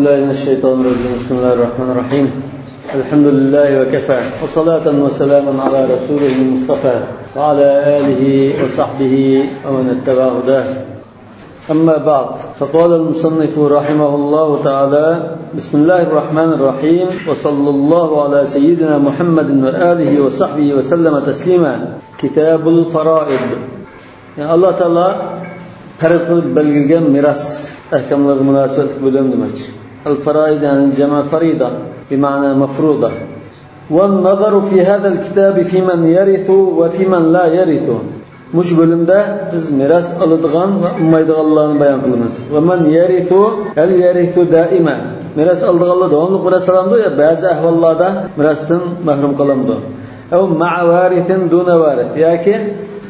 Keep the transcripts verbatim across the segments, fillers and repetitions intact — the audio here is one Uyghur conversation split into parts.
بالله من الشيطان الرجيم. بسم الله الرحمن الرحيم. الحمد لله وكفى، وصلاة وسلاما على رسوله المصطفى، وعلى آله وصحبه ومن اتبع هداه. أما بعد، فقال المصنف رحمه الله تعالى: بسم الله الرحمن الرحيم، وصلى الله على سيدنا محمد وآله وصحبه وسلم تسليما. كتاب الفرائض. يەنى ئاللا تائالا پەرز قىلىپ بەلگىلىگەن مىراس ئەھكاملىرىغا مۇناسىۋەتلىك بۆلۈم دېمەكچى. الفرائض، يەنى جەمئى فرىضە، بىمەنە مەفرۇزە. والنظر في هذا الكتاب في من يرث وفي من لا يرث. مۇشۇ بۆلۈمدە بىز مىراس ئالىدىغان ۋە ئالمايدىغانلارنى بايان قىلىمىز. ومن يرث، هل يرث دائما؟ مىراس ئالىدىغانلار داۋاملىق مىراس ئالامدۇ يا بەزى ئەھۋاللاردا مىراستىن مەھرۇم قالامدۇ؟ أو مع وارث دون وارث، ياكى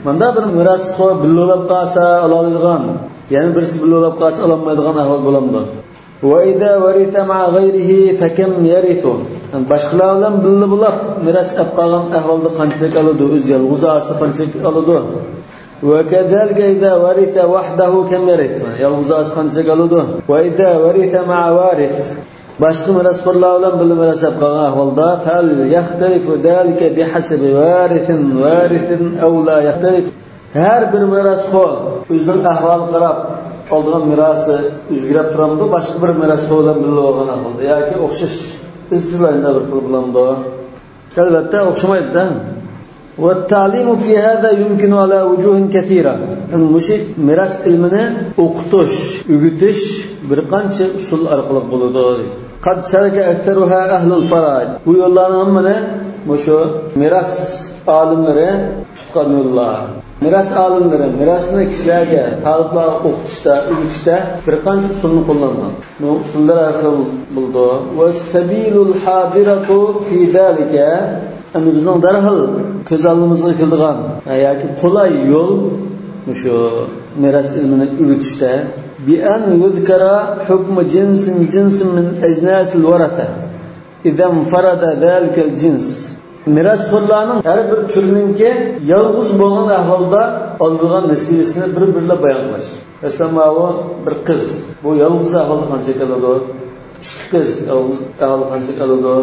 مۇنداق بىر مىراسخور بىللىۋاپ قالسا ئالالايدىغان، يەنە بىرسى بىللىۋاپ قالسا ئالالمايدىغان ئەھۋال بولامدۇ؟ وإذا ورث مع غيره فكم يرث؟ باشقىلار بىلەن بىللە بولاپ مىراس ئەپ قالغان ئەھۋالدا قانچىلىك ئالىدۇ؟ ئۆزى يالغۇز ئالسا قانچىلىك ئالىدۇ؟ وكذلك إذا ورث وحده كم يرث؟ يالغۇز ئالسا قانچىلىك ئالىدۇ؟ وإذا ورث مع وارث، باشقا مىراسخورلار بىلەن بىللە مىراس ئەپ قالغان ئەھۋالدا، فهل يختلف ذلك بحسب وارث وارث أو لا يختلف؟ ھەر بىر مىراسخور ئۆزىنىڭ ئەھۋالىغا قاراپ ئالىدىغان مىراسى ئۆزگىرەپ تۇرامدۇ؟ باشقا بىر مىراسخور بىلەن بىللە بولغان ئەھۋالدا ياكى ئوخشاش ئىزچىل ھالدا بىر خىل بولامدۇ؟ ئەلۋەتتە ئوخشىمايدۇ-دە. والتعليم في هذا يمكن على وجوه كثيرة. مۇشۇ مىراس ئىلمىنى ئوقۇتۇش، ئۆگىتىش بىر قانچە ئۇسۇل ئارقىلىق بولىدۇ. قد سلك أكثرها أهل الفرائض. بۇ يوللارنىڭ ھەممىنى مۇشۇ مىراس ئالىملىرى تۇتقان يوللار. مىراس ئالىملىرى مىراسنى كىشىلەرگە، تالىپلارغا ئوقۇتۇشتا، ئۆگىتىشتە بىر قانچە ئۇسۇلنى قوللانغان. بۇ ئۇسۇللار ھەر خىل بولىدۇ. والسبيل الحاضرة في ذلك. ئەمدى بىزنىڭ دەرھال كۆز ئالدىمىزغا كېلىدىغان ياكى قولاي يول مۇشۇ مىراس ئىلمىنى ئۆگىتىشتە، بأن يذكر حكم جنس جنس من أجناس الورثة إذا انفرد ذلك الجنس. مىراسخورلارنىڭ ھەر بىر تۈرنىڭكى يالغۇز بولغان ئەھۋالدا ئالىدىغان نېسىۋىسىنى بىر-بىرلەپ بايان قىلىش. مەسىلەن، ماۋۇ بىر قىز. بۇ يالغۇز ئەھۋالدا قانچىلىك ئالىدۇ؟ ئىككى قىز يالغۇز ئەھۋالدا قانچىلىك ئالىدۇ؟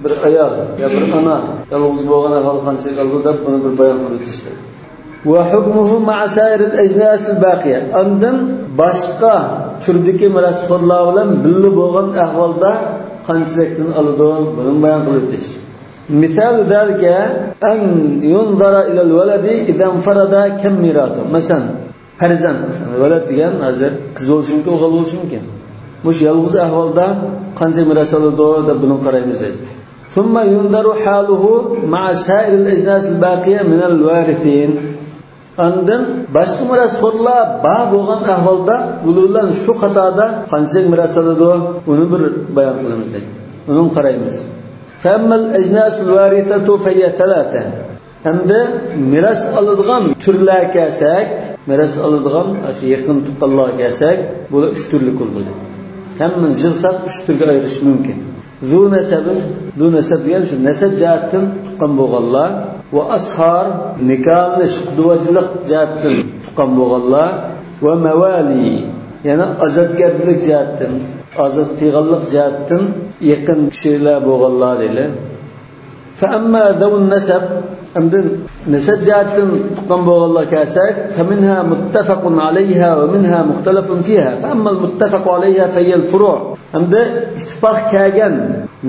بىر ئايال يا بىر ئانا يالغۇز بولغان ئەھۋالدا قانچىلىك ئالىدۇ دەپ بۇنى بىر بايان قىلىپ ئۆتۈشتى. وحكمه مع سائر الأجناس الباقية. ئاندىن باشقا تۈردىكى مىراسخورلار بىلەن بىللە بولغان ئەھۋالدا قانچىلىكتىن ئالىدۇ؟ بۇنى بايان قىلىۋېتىش. مثال ذلك أن ينظر إلى الولد إذا انفرد كم ميراثه. مەسىلەن، پەرزەنت، ۋەلەد دېگەن ھازىر قىز بولۇشى مۇمكىن، ئوغۇل بولۇشى مۇمكىن. مۇشۇ يالغۇز ئەھۋالدا قانچە مىراس ئالىدۇ دەپ بۇنى قارايمىز دەيدۇ. ثم ينظر حاله مع سائر الأجناس الباقية من الوارثين. ئاندىن باشقا مىراسخورلار بار بولغان ئەھۋالدا ئۇلار بىلەن شۇ قاتاردا قانچىلىك مىراس ئالىدۇ، ئۇنى بىر بايان قىلىمىز دەيدۇ. ئۇنى قارايمىز. فأما الأجناس الوارثة فهي ثلاثة. ئەمدى مىراس ئالىدىغان تۈرلەرگە كەلسەك، مىراس ئالىدىغان شۇ يېقىن تۇغقانلارغا كەلسەك، بۇلار ئۈچ تۈرلۈك بولىدۇ. ھەممىنى يىغساق ئۈچ تۈرگە ئايرىش مۇمكىن. ذو نسب، ذو نسب دېگەن شۇ نەسەب جەھەتتىن تۇغقان بولغانلار، ۋە ئەسھار، نىكاھلىنىش، قۇدۋاجىلىق جەھەتتىن تۇغقان بولغانلار، ۋە مەۋالى، يەنى ئازادگەردىلىك جەھەتتىن، ئازاد قىلغانلىق جەھەتتىن يېقىن كىشىلەر بولغانلار دەيلى. فأما ذو النسب، ئەمدى نەسەب جەھەتتىن تۇغقان بولغانلارغا كەلسەك، فمنها متفق عليها ومنها مختلف فيها. فأما المتفق عليها فهي الفروع. ئەمدى ئىتتىپاق كەلگەن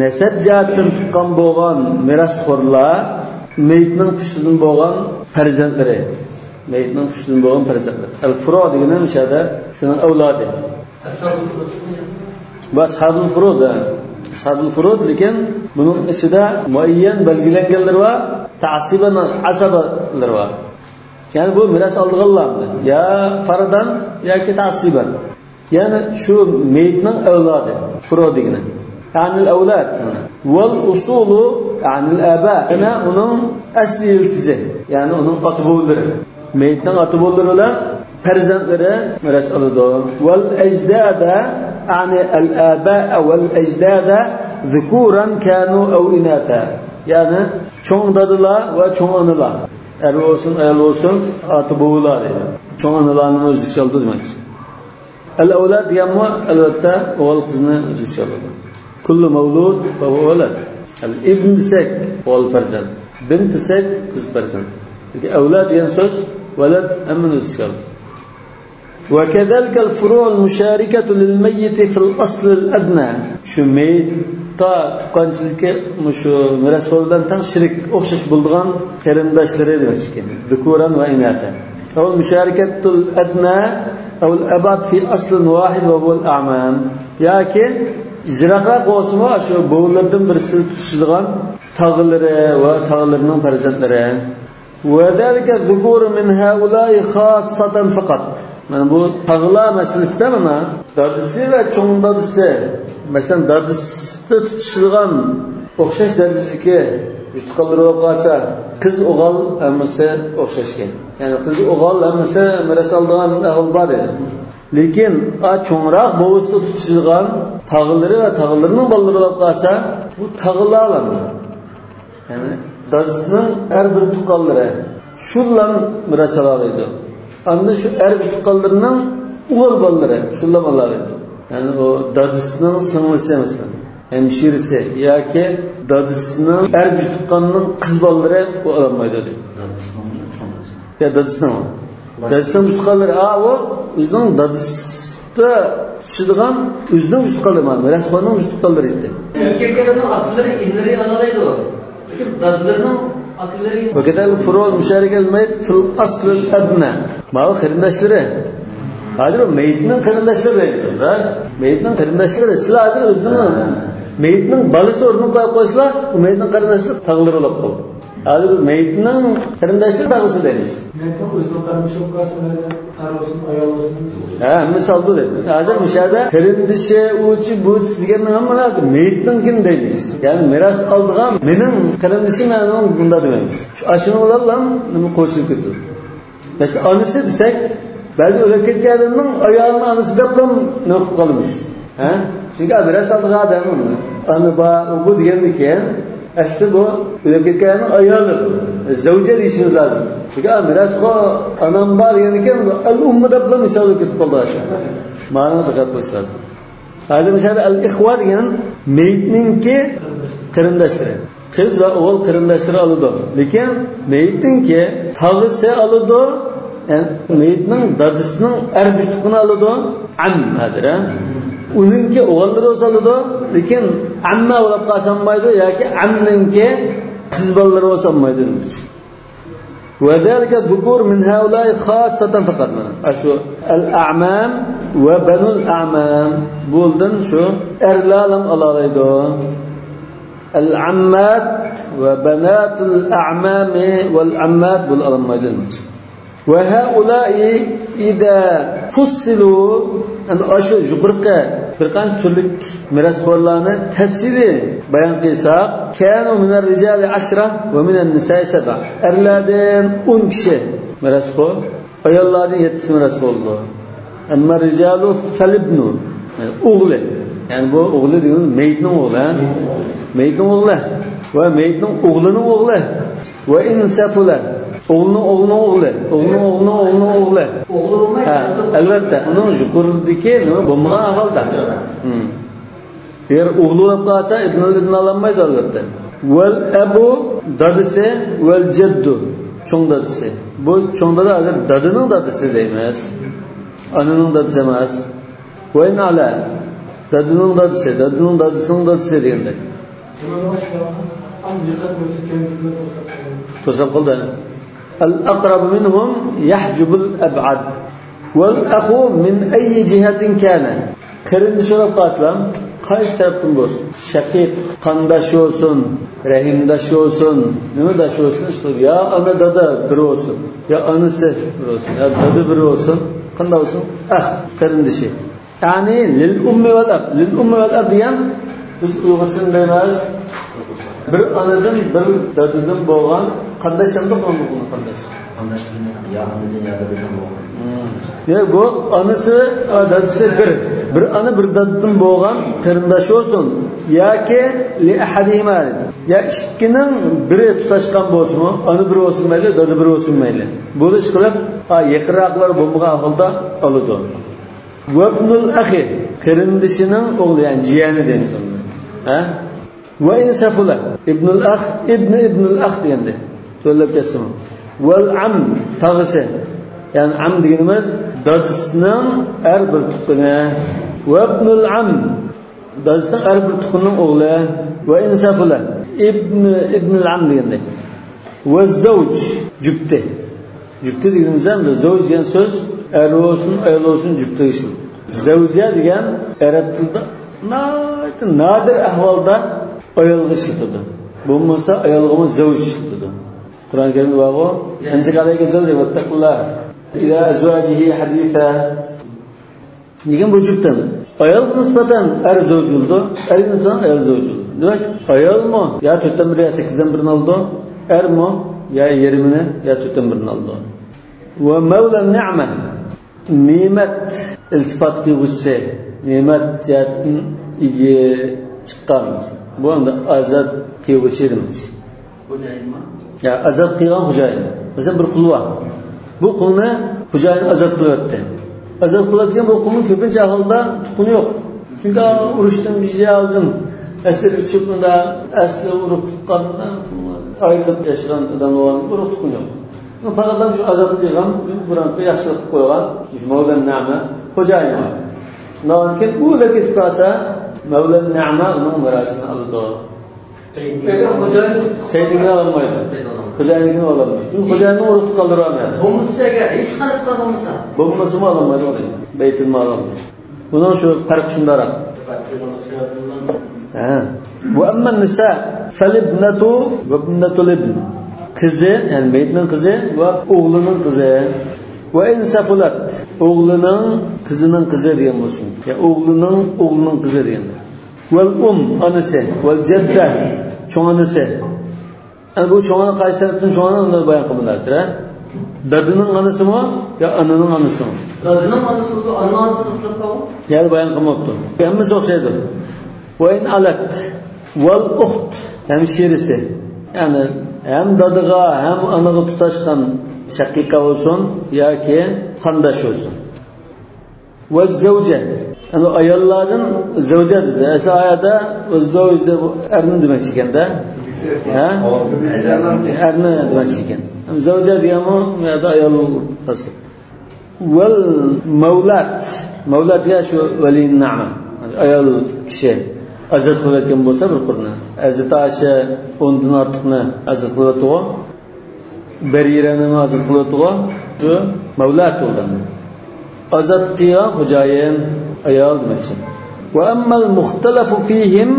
نەسەب جەھەتتىن تۇغقان بولغان مىراسخورلار مېيىتنىڭ پۇشتىدىن بولغان پەرزەنتلىرى. مېيىتنىڭ پۇشتىدىن بولغان پەرزەنتلىرى. ئەل فۇرۇ دېگىنى مۇشۇ يەردە شۇنىڭ ئەۋلادى. بۇ ئەسھابۇل فۇرۇد، ھە. ئەسھابۇل فۇرۇد، لېكىن بۇنىڭ ئىچىدە مۇئەييەن بەلگىلەنگەنلىرى بار، تەئسىبەن ئەسەبىلىرى بار. يەنى بۇ مىراس ئالىدىغانلار يا فەردەن ياكى تەئسىبەن. يەنى شۇ مېيىتنىڭ ئەۋلادى، فۇرۇ دېگىنى. يەنى ئەۋلاد. ۋەل ئۇسۇلۇ، يەنى ئەبا. يەنە ئۇنىڭ ئەسلى يىلتىزى، يەنى ئۇنىڭ ئاتا-بوۋىلىرى. مېيىتنىڭ ئاتا-بوۋىلىرى بىلەن پەرزەنتلىرى مىراس ئالىدۇ. ۋەل ئەجدادە، يەنى ئەل ئابا ۋەل ئەجدادە، ذۇكۇرەن كانۇ ئەۋ ئىناسا. يەنى چوڭ دادىلار ۋە چوڭ ئانىلار. ئەر بولسۇن، ئايال بولسۇن، ئاتا-بوۋىلار دەيدۇ. چوڭ ئانىلارنىمۇ ئۆز ئىچىگە ئالىدۇ دېمەكچى. ئەل ئەۋلاد دېگەنمۇ، ئەلۋەتتە، ئوغۇل قىزنى ئۆز ئىچىگە ئالىدۇ. كل مولود فهو ولد. ئەل ئىبن دېسەك، ئوغۇل پەرزەنت. بىنت دېسەك، قىز پەرزەنت. لېكىن ئەۋلاد دېگەن سۆز، ۋەلەد ھەممىنى ئۆز ئىچىگە ئالىدۇ. وكذلك الفروع المشاركة للميت في الأصل الأدنى. شۇ مېيىتقا تۇغقانچىلىكى مۇشۇ مىراسخور بىلەن تەڭ شېرىك، ئوخشاش بولىدىغان قېرىنداشلىرى دېمەكچىكەن. ذكورا وإناثا. أو المشاركة الأدنى أو الأبعد في أصل واحد وهو الأعمام. ياكى يىراقراق بولسىمۇ، شۇ بوۋىلىرىدىن بىرسى تۇتىشىدىغان تاغىلىرى ۋە تاغىلىرىنىڭ پەرزەنتلىرى. وذلك الذكور من هؤلاء خاصة فقط. مانا بۇ تاغىلار مەسىلىسىدە مانا دادىسى ۋە چوڭ دادىسى، مەسىلەن، دادىسى تۇتىشىدىغان ئوخشاش دەرىجىدىكى يۇتقانلىرى بولۇپ قالسا، قىز ئوغۇل ھەممىسى ئوخشاشكەن. يەنى قىز ئوغۇل ھەممىسى مىراس ئالىدىغان ئەھۋال بار ئىدى. لېكىن ئا چوڭراق بوۋىسى تۇتۇشىدىغان تاغىلىرى ۋە تاغىلىرىنىڭ بالىلىرى بولۇپ قالسا، بۇ تاغىلار يەنى دادىسىنىڭ ھەر بىر تۇغقانلىرى، شۇلار مىراس ئالالايدۇ. ئاندىن شۇ ھەر بىر تۇغقانلىرىنىڭ ئوغۇل بالىلىرى، شۇلار ئالالايدۇ. يەنى ئۇ دادىسىنىڭ سىڭلىسى، مەسىلەن، ھەمشىرىسى ياكى دادىسىنىڭ ھەر بىر تۇغقاننىڭ قىز بالىلىرى ئۇ ئالالمايدۇ دەيدۇ. يا دادىسىنىڭ. دادىسىنىڭ مۇشۇ تۇغقانلىرى، ئا، ئۇ ئۆزىنىڭ دادىسىدا چۈشىدىغان ئۆزىنىڭ مۇشۇ تۇغقانلىرى، مانا، مىراسخورنىڭ مۇشۇ تۇغقانلىرى ئىدى. ئەركەكلەرنىڭ ئاتىلىرى، ئىنلىرى ئالالايدۇ. لېكىن دادىلىرىنىڭ ئاتىلىرى. وكذلك الفروع المشاركة للميت في الأصل الأدنى. ماۋۇ قېرىنداشلىرى. ھازىر ئۇ مېيىتنىڭ قېرىنداشلىرى دەيمىز. ھە؟ مېيىتنىڭ قېرىنداشلىرى. سىلەر ھازىر ئۆزىنىڭ مېيىتنىڭ بالىسى ئورنىنى قويۇپ قويسىلا، ئۇ مېيىتنىڭ قېرىنداشلىرى تاغىلىرى بولۇپ قالدى. ھازىر مېيىتنىڭ قېرىنداشلىرى تاغىسى دەيمىز. مېيىتنىڭ ئۆزىنىڭ قېرىندىشى بولۇپ قالسا، مەيلى ئەر بولسۇن، ئايال بولسۇن. ھە، ھەممىسى ئالىدۇ دەيمىز. ھازىر مۇشۇ يەردە قېرىندىشى، ئۇچى، بۇچى دېگەننىڭ ھەممىسى ھازىر مېيىتنىڭكىنى دەيمىز. يەنى مىراس ئالىدىغان مېنىڭ قېرىندىشىم، مەن ئۇنىڭ بۇنداق دېمەيمىز. شۇ ئاشۇنىڭ بىلەنلا نېمە قوشۇلۇپ كېتىدۇ. مەسىلەن، ئانىسى دېسەك، بەزى ئۆلۈپ كەتكەن ئادەمنىڭ ئايالىنى ئانىسى دەپلا نېمە قىلىپ قالىمىز. ھە؟ چۈنكى مىراس ئالىدىغان ئادەم ئۇنى. ئانا بار، ئۇ بۇ دېگەندىن كېيىن، ئەسلى بۇ ئۆلۈپ كەتكەننىڭ ئايالى. زەۋجە دېيىشىمىز لازىم. چۈنكى، ئا، مىراسخور ئانام بار دېگەندىن كېيىن، ئەل ئۇممۇ دەپلا مىسال بولۇپ كېتىپ قالدى ئاشۇ. مانا دىققەت قىلىش لازىم. ھازىر مىسالدا ئەل ئىخۋا دېگەن مېيىتنىڭكى قېرىنداشلىرى. قىز ۋە ئوغۇل قېرىنداشلىرى ئالىدۇ. لېكىن مېيىتنىڭكى تاغىسى ئالىدۇ. يەنى مېيىتنىڭ دادىسىنىڭ ئەر بىر تۇغقىنى ئالىدۇ. ئەم ھازىر، ھە؟ ئۇنىڭكى ئوغۇللىرى بولسا ئالىدۇ. لېكىن ئەممە بولۇپ قالسا ئالمايدۇ ياكى ئەمنىڭكى قىز بالىلىرى بولسا ئالمايدۇ. وذلك الذكور من هؤلاء خاصة فقط. مانا ئاشۇ الأعمام وبنو الأعمام، بۇلدىن شۇ ئەرلەرلا ئالالايدۇ. العمات وبنات الأعمام والعمات، بۇلار ئالالمايدۇ. وهؤلاء إذا فصلوا، ئەنە ئاشۇ يۇقىرىقى بىر قانچە تۈرلۈك مىراسخورلارنى تەپسىلىي بايان قىلساق، كانوا من الرجال عشرة ومن النساء سبعة. ئەرلەردىن ئون كىشى مىراسخور، ئاياللاردىن يەتتىسى مىراسخور بولىدۇ. أما الرجال فالابن، يەنى ئوغلى. يەنى بۇ ئوغلى دېگىنىمىز مېيىتنىڭ ئوغلى، ھە؟ مېيىتنىڭ ئوغلى ۋە مېيىتنىڭ ئوغلىنىڭ ئوغلى. وإن سفل، ئوغلىنىڭ ئوغلىنىڭ ئوغلى، ئوغلىنىڭ ئوغلىنىڭ ئوغلىنىڭ ئوغلى. ئوغلى بولماي، ھە، ئەلۋەتتە، ئۇنىڭ يۇقىرىدىكى نېمە بولمىغان ئەھۋالدا. ھىم. ئەگەر ئوغلى بولۇپ قالسا، ئىبنۇل ئىبن ئالالمايدۇ، ئەلۋەتتە. والأب، دادىسى، والجد، چوڭ دادىسى. بۇ چوڭ دادا ھازىر دادىنىڭ دادىسى دەيمىز. ئانىنىڭ دادىسى ئەمەس. وإن علا، دادىنىڭ دادىسى، دادىنىڭ دادىسىنىڭ دادىسى دېگەندەك. توساپ قالدى. الأقرب منهم يحجب الأبعد. والأخ من أي جهة كان. قېرىندىشى بولۇپ قالسىلا، قايسى تەرەپتىن بولسۇن، شەقىق، قانداش بولسۇن، رەھىمداش بولسۇن، نېمە داش بولسۇن، ئىشقىلىپ، يا ئانا دادا بىر بولسۇن، يا ئانىسى بىر بولسۇن، يا دادا بىر بولسۇن، قانداق بولسۇن، ئەخ، قېرىندىشى. يەنى لىل ئۇممى ۋەل ئەب. لىل ئۇممى ۋەل ئەب دېگەن، بىز ئۇيغۇرچىدا دەيمىز، بىر ئانىدىن، بىر دادىدىن بولغان قانداش دەمدۇق، بۇنى قانداش. قانداش دېگەن يا ئانىدىن يا دادىدىن بولغان. ھىم. يا بۇ ئانىسى، ئا، دادىسى بىر. بىر ئانا، بىر دادىدىن بولغان قېرىنداش بولسۇن. ياكى لىئەھەدىھىما دېدى. يا ئىككىنىڭ بىرى تۇتاشقان بولسىمۇ، ئانا بىر بولسۇن مەيلى، دادا بىر بولسۇن مەيلى. بۇ ئىشقىلىپ، ئا، يېقىنراقلار بولمىغان ھالدا ئالىدۇ. ۋەبنۇل ئەخى، قېرىندىشىنىڭ ئوغلى، يەنى جىيەنى دەيمىز ئۇنى. ھە؟ ۋەئىن سەفۇلە، ئىبنۇل ئەخ، ئىبنى ئىبنۇل ئەخ دېگەندە. تۆلەپ كەتسىمۇ. ۋەل ئەم، تاغىسى. يەنى ئەم دېگىنىمىز دادىسىنىڭ ئەر بىر تۇغقىنى. ۋەبنۇل ئەم، دادىسىنىڭ ئەر بىر تۇغقىنىنىڭ ئوغلى. ۋەئىن سەفۇلە، ئىبنى ئىبنىل ئەم دېگەندە. ۋەززەۋج، جۈپتى. جۈپتى دېگىنىمىزدە، زەۋج دېگەن سۆز ئەر بولسۇن، ئايال بولسۇن، جۈپتىگە ئىشلىتىدۇ. زەۋجە دېگەن ئەرەب تىلىدا ناھايىتى نادىر ئەھۋالدا ئايالغا ئىشلىتىدۇ. بولمىسا ئايالغىمۇ زەۋج ئىشلىتىدۇ. قۇرئان كەرىمدە بارغۇ، ئەمسىك ئەلەيكە زەۋجە ۋەتتەقىللا ئىلە ئەزۋاجىھى ھەدىسە. لېكىن بۇ جۈپتىن ئايالغا نىسبەتەن ئەر زەۋج بولىدۇ، ئەرگە نىسبەتەن ئايال زەۋج بولىدۇ. دېمەك، ئايالمۇ يا تۆتتىن بىرى يا سەككىزدىن بىرىنى ئالىدۇ، ئەرمۇ يا يېرىمىنى يا تۆتتىن بىرىنى ئالىدۇ. ۋە مەۋلە نىئمە، نېمەت ئىلتىپات قىلغۇچىسى، نېمەت جەھەتتىن ئىگە چىققان. بۇ ئەمدى ئازاد قىلغۇچى دېمەكچى. خوجايىنمۇ؟ يا، ئازاد قىلغان خوجايىن. مەسىلەن، بىر قۇل بار. بۇ قۇلنى خوجايىنى ئازاد قىلىۋەتتى. ئازاد قىلىۋەتكەن بۇ قۇلنىڭ كۆپىنچە ئەھۋالدا تۇغقىنى يوق. چۈنكى ئۇرۇشتىن بىر يىل ئالدىن ئەسىر چۈشۈپ، مۇنداق ئەسلى ئۇرۇق تۇغقان، ئايرىلىپ ياشىغان ئادەم بولغان، ئۇرۇق تۇغقىنى يوق. پەقەت شۇ ئازاد قىلغان، بۇرۇنقى ياخشىلىق قىلىپ قويغان، شۇ مەۋلەن نەمە خوجايىنى بار. ئۇنىڭدىن كېيىن ئۇ ئۆلۈپ كېتىپ قالسا، مەۋلەن نەمە ئۇنىڭ مىراسىنى ئالىدۇ. ئەگەر خوجايىن سەيدىنى ئالالمايدۇ. سەيدىنى ئالالمايدۇ. خوجايىننىڭكىنى ئالالمايدۇ. چۈنكى خوجايىننىڭ ئۇرۇق تۇغقانلىرى بار مەن. بولمىسا، ئەگەر ھېچقانداق بولمىسا. بولمىسىمۇ ئالالمايدۇ ئۇنى. بەيتىلمال ئالالمايدۇ. بۇنىڭ شۇ پەرقى شۇنداقراق. ھە. ۋە ئەممەن نىسا فەلىبنەتۇ ۋەبنەتۇل ئىبن. قىزى، يەنى مېيىتنىڭ قىزى ۋە ئوغلىنىڭ قىزى. ۋە ئىن سەفۇلەت، ئوغلىنىڭ قىزىنىڭ قىزى دېگەن بولسۇن. يا ئوغلىنىڭ ئوغلىنىڭ قىزى دېگەن. ۋەل ئۇم، ئانىسى. ۋەل جەددە، چوڭ ئانىسى. يەنى بۇ چوڭ ئانا قايسى تەرەپتىن چوڭ ئانا، ئۇنى بايان قىلمىدى ھازىر، ھە؟ دادىنىڭ ئانىسىمۇ يا ئانىنىڭ ئانىسىمۇ؟ دادىنىڭ ئانىسى بولىدۇ، ئانىنىڭ ئانىسى قىزىق تاپقانغۇ. يەنى بايان قىلماپتۇ. ھەممىسى ئوخشايدۇ. ۋە ئىن ئەلەت ۋەل ئۇخت، ھەمشىرىسى. يەنى ھەم دادىغا، ھەم ئانىغا تۇتاشقان شەقىقە بولسۇن ياكى قانداش بولسۇن. ۋەززەۋجە. يەنى ئاياللاردىن زەۋجە دېدى. ئەسلى ئايەتتە ۋەززەۋج دەپ ئەرنى دېمەكچى ئىكەن-دە. ھە؟ ئەرنى دېمەكچى ئىكەن. زەۋجە دېگەنمۇ بۇ يەردە ئايال ئەسلى. ۋەل مەۋلات. مەۋلات دېگەن شۇ ۋەلىي نەمە. ئايال كىشى ئازاد قىلىۋەتكەن بولسا بىر قۇلنى. ھەزرىتى ئائىشە ئوندىن ئارتۇقنى ئازاد قىلىۋەتتىغۇ. بەرىرەنىمۇ ئازاد قىلىۋەتتىغۇ. شۇ مەۋلات بولغان. ئازاد قىلغان خوجايىن، ئايال دېمەكچى. ۋە ئەممەل مۇختەلەفۇ فىھىم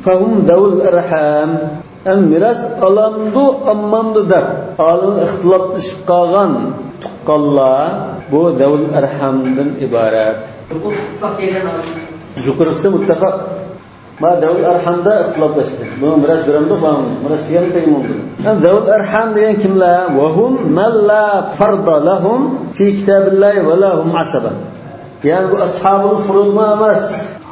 فەھۇم زەۋۇل ئەرھام. ئەمدى مىراس ئالامدۇ، ئالمامدۇ دەپ ئالىملار ئىختىلاپلىشىپ قالغان تۇغقانلار بۇ زەۋۇل ئەرھامدىن ئىبارەت. يۇقىرىقى مۇتتەپەق. ما زەۋۇل ئەرھامدا ئىختىلاپلاشتى. بۇنىڭ مىراس بېرەمدۇ، بارمۇ؟ مىراس دېگەننى تېگىمۇ بولىدۇ. يەنى زەۋۇل ئەرھام دېگەن كىملەر؟ ۋەھۇم مەن لا فەردا لەھۇم فى كىتابىللاھى ۋە لا ھۇم ئەسەبە. يەنى بۇ ئەسھابۇل فۇرۇدمۇ ئەمەس،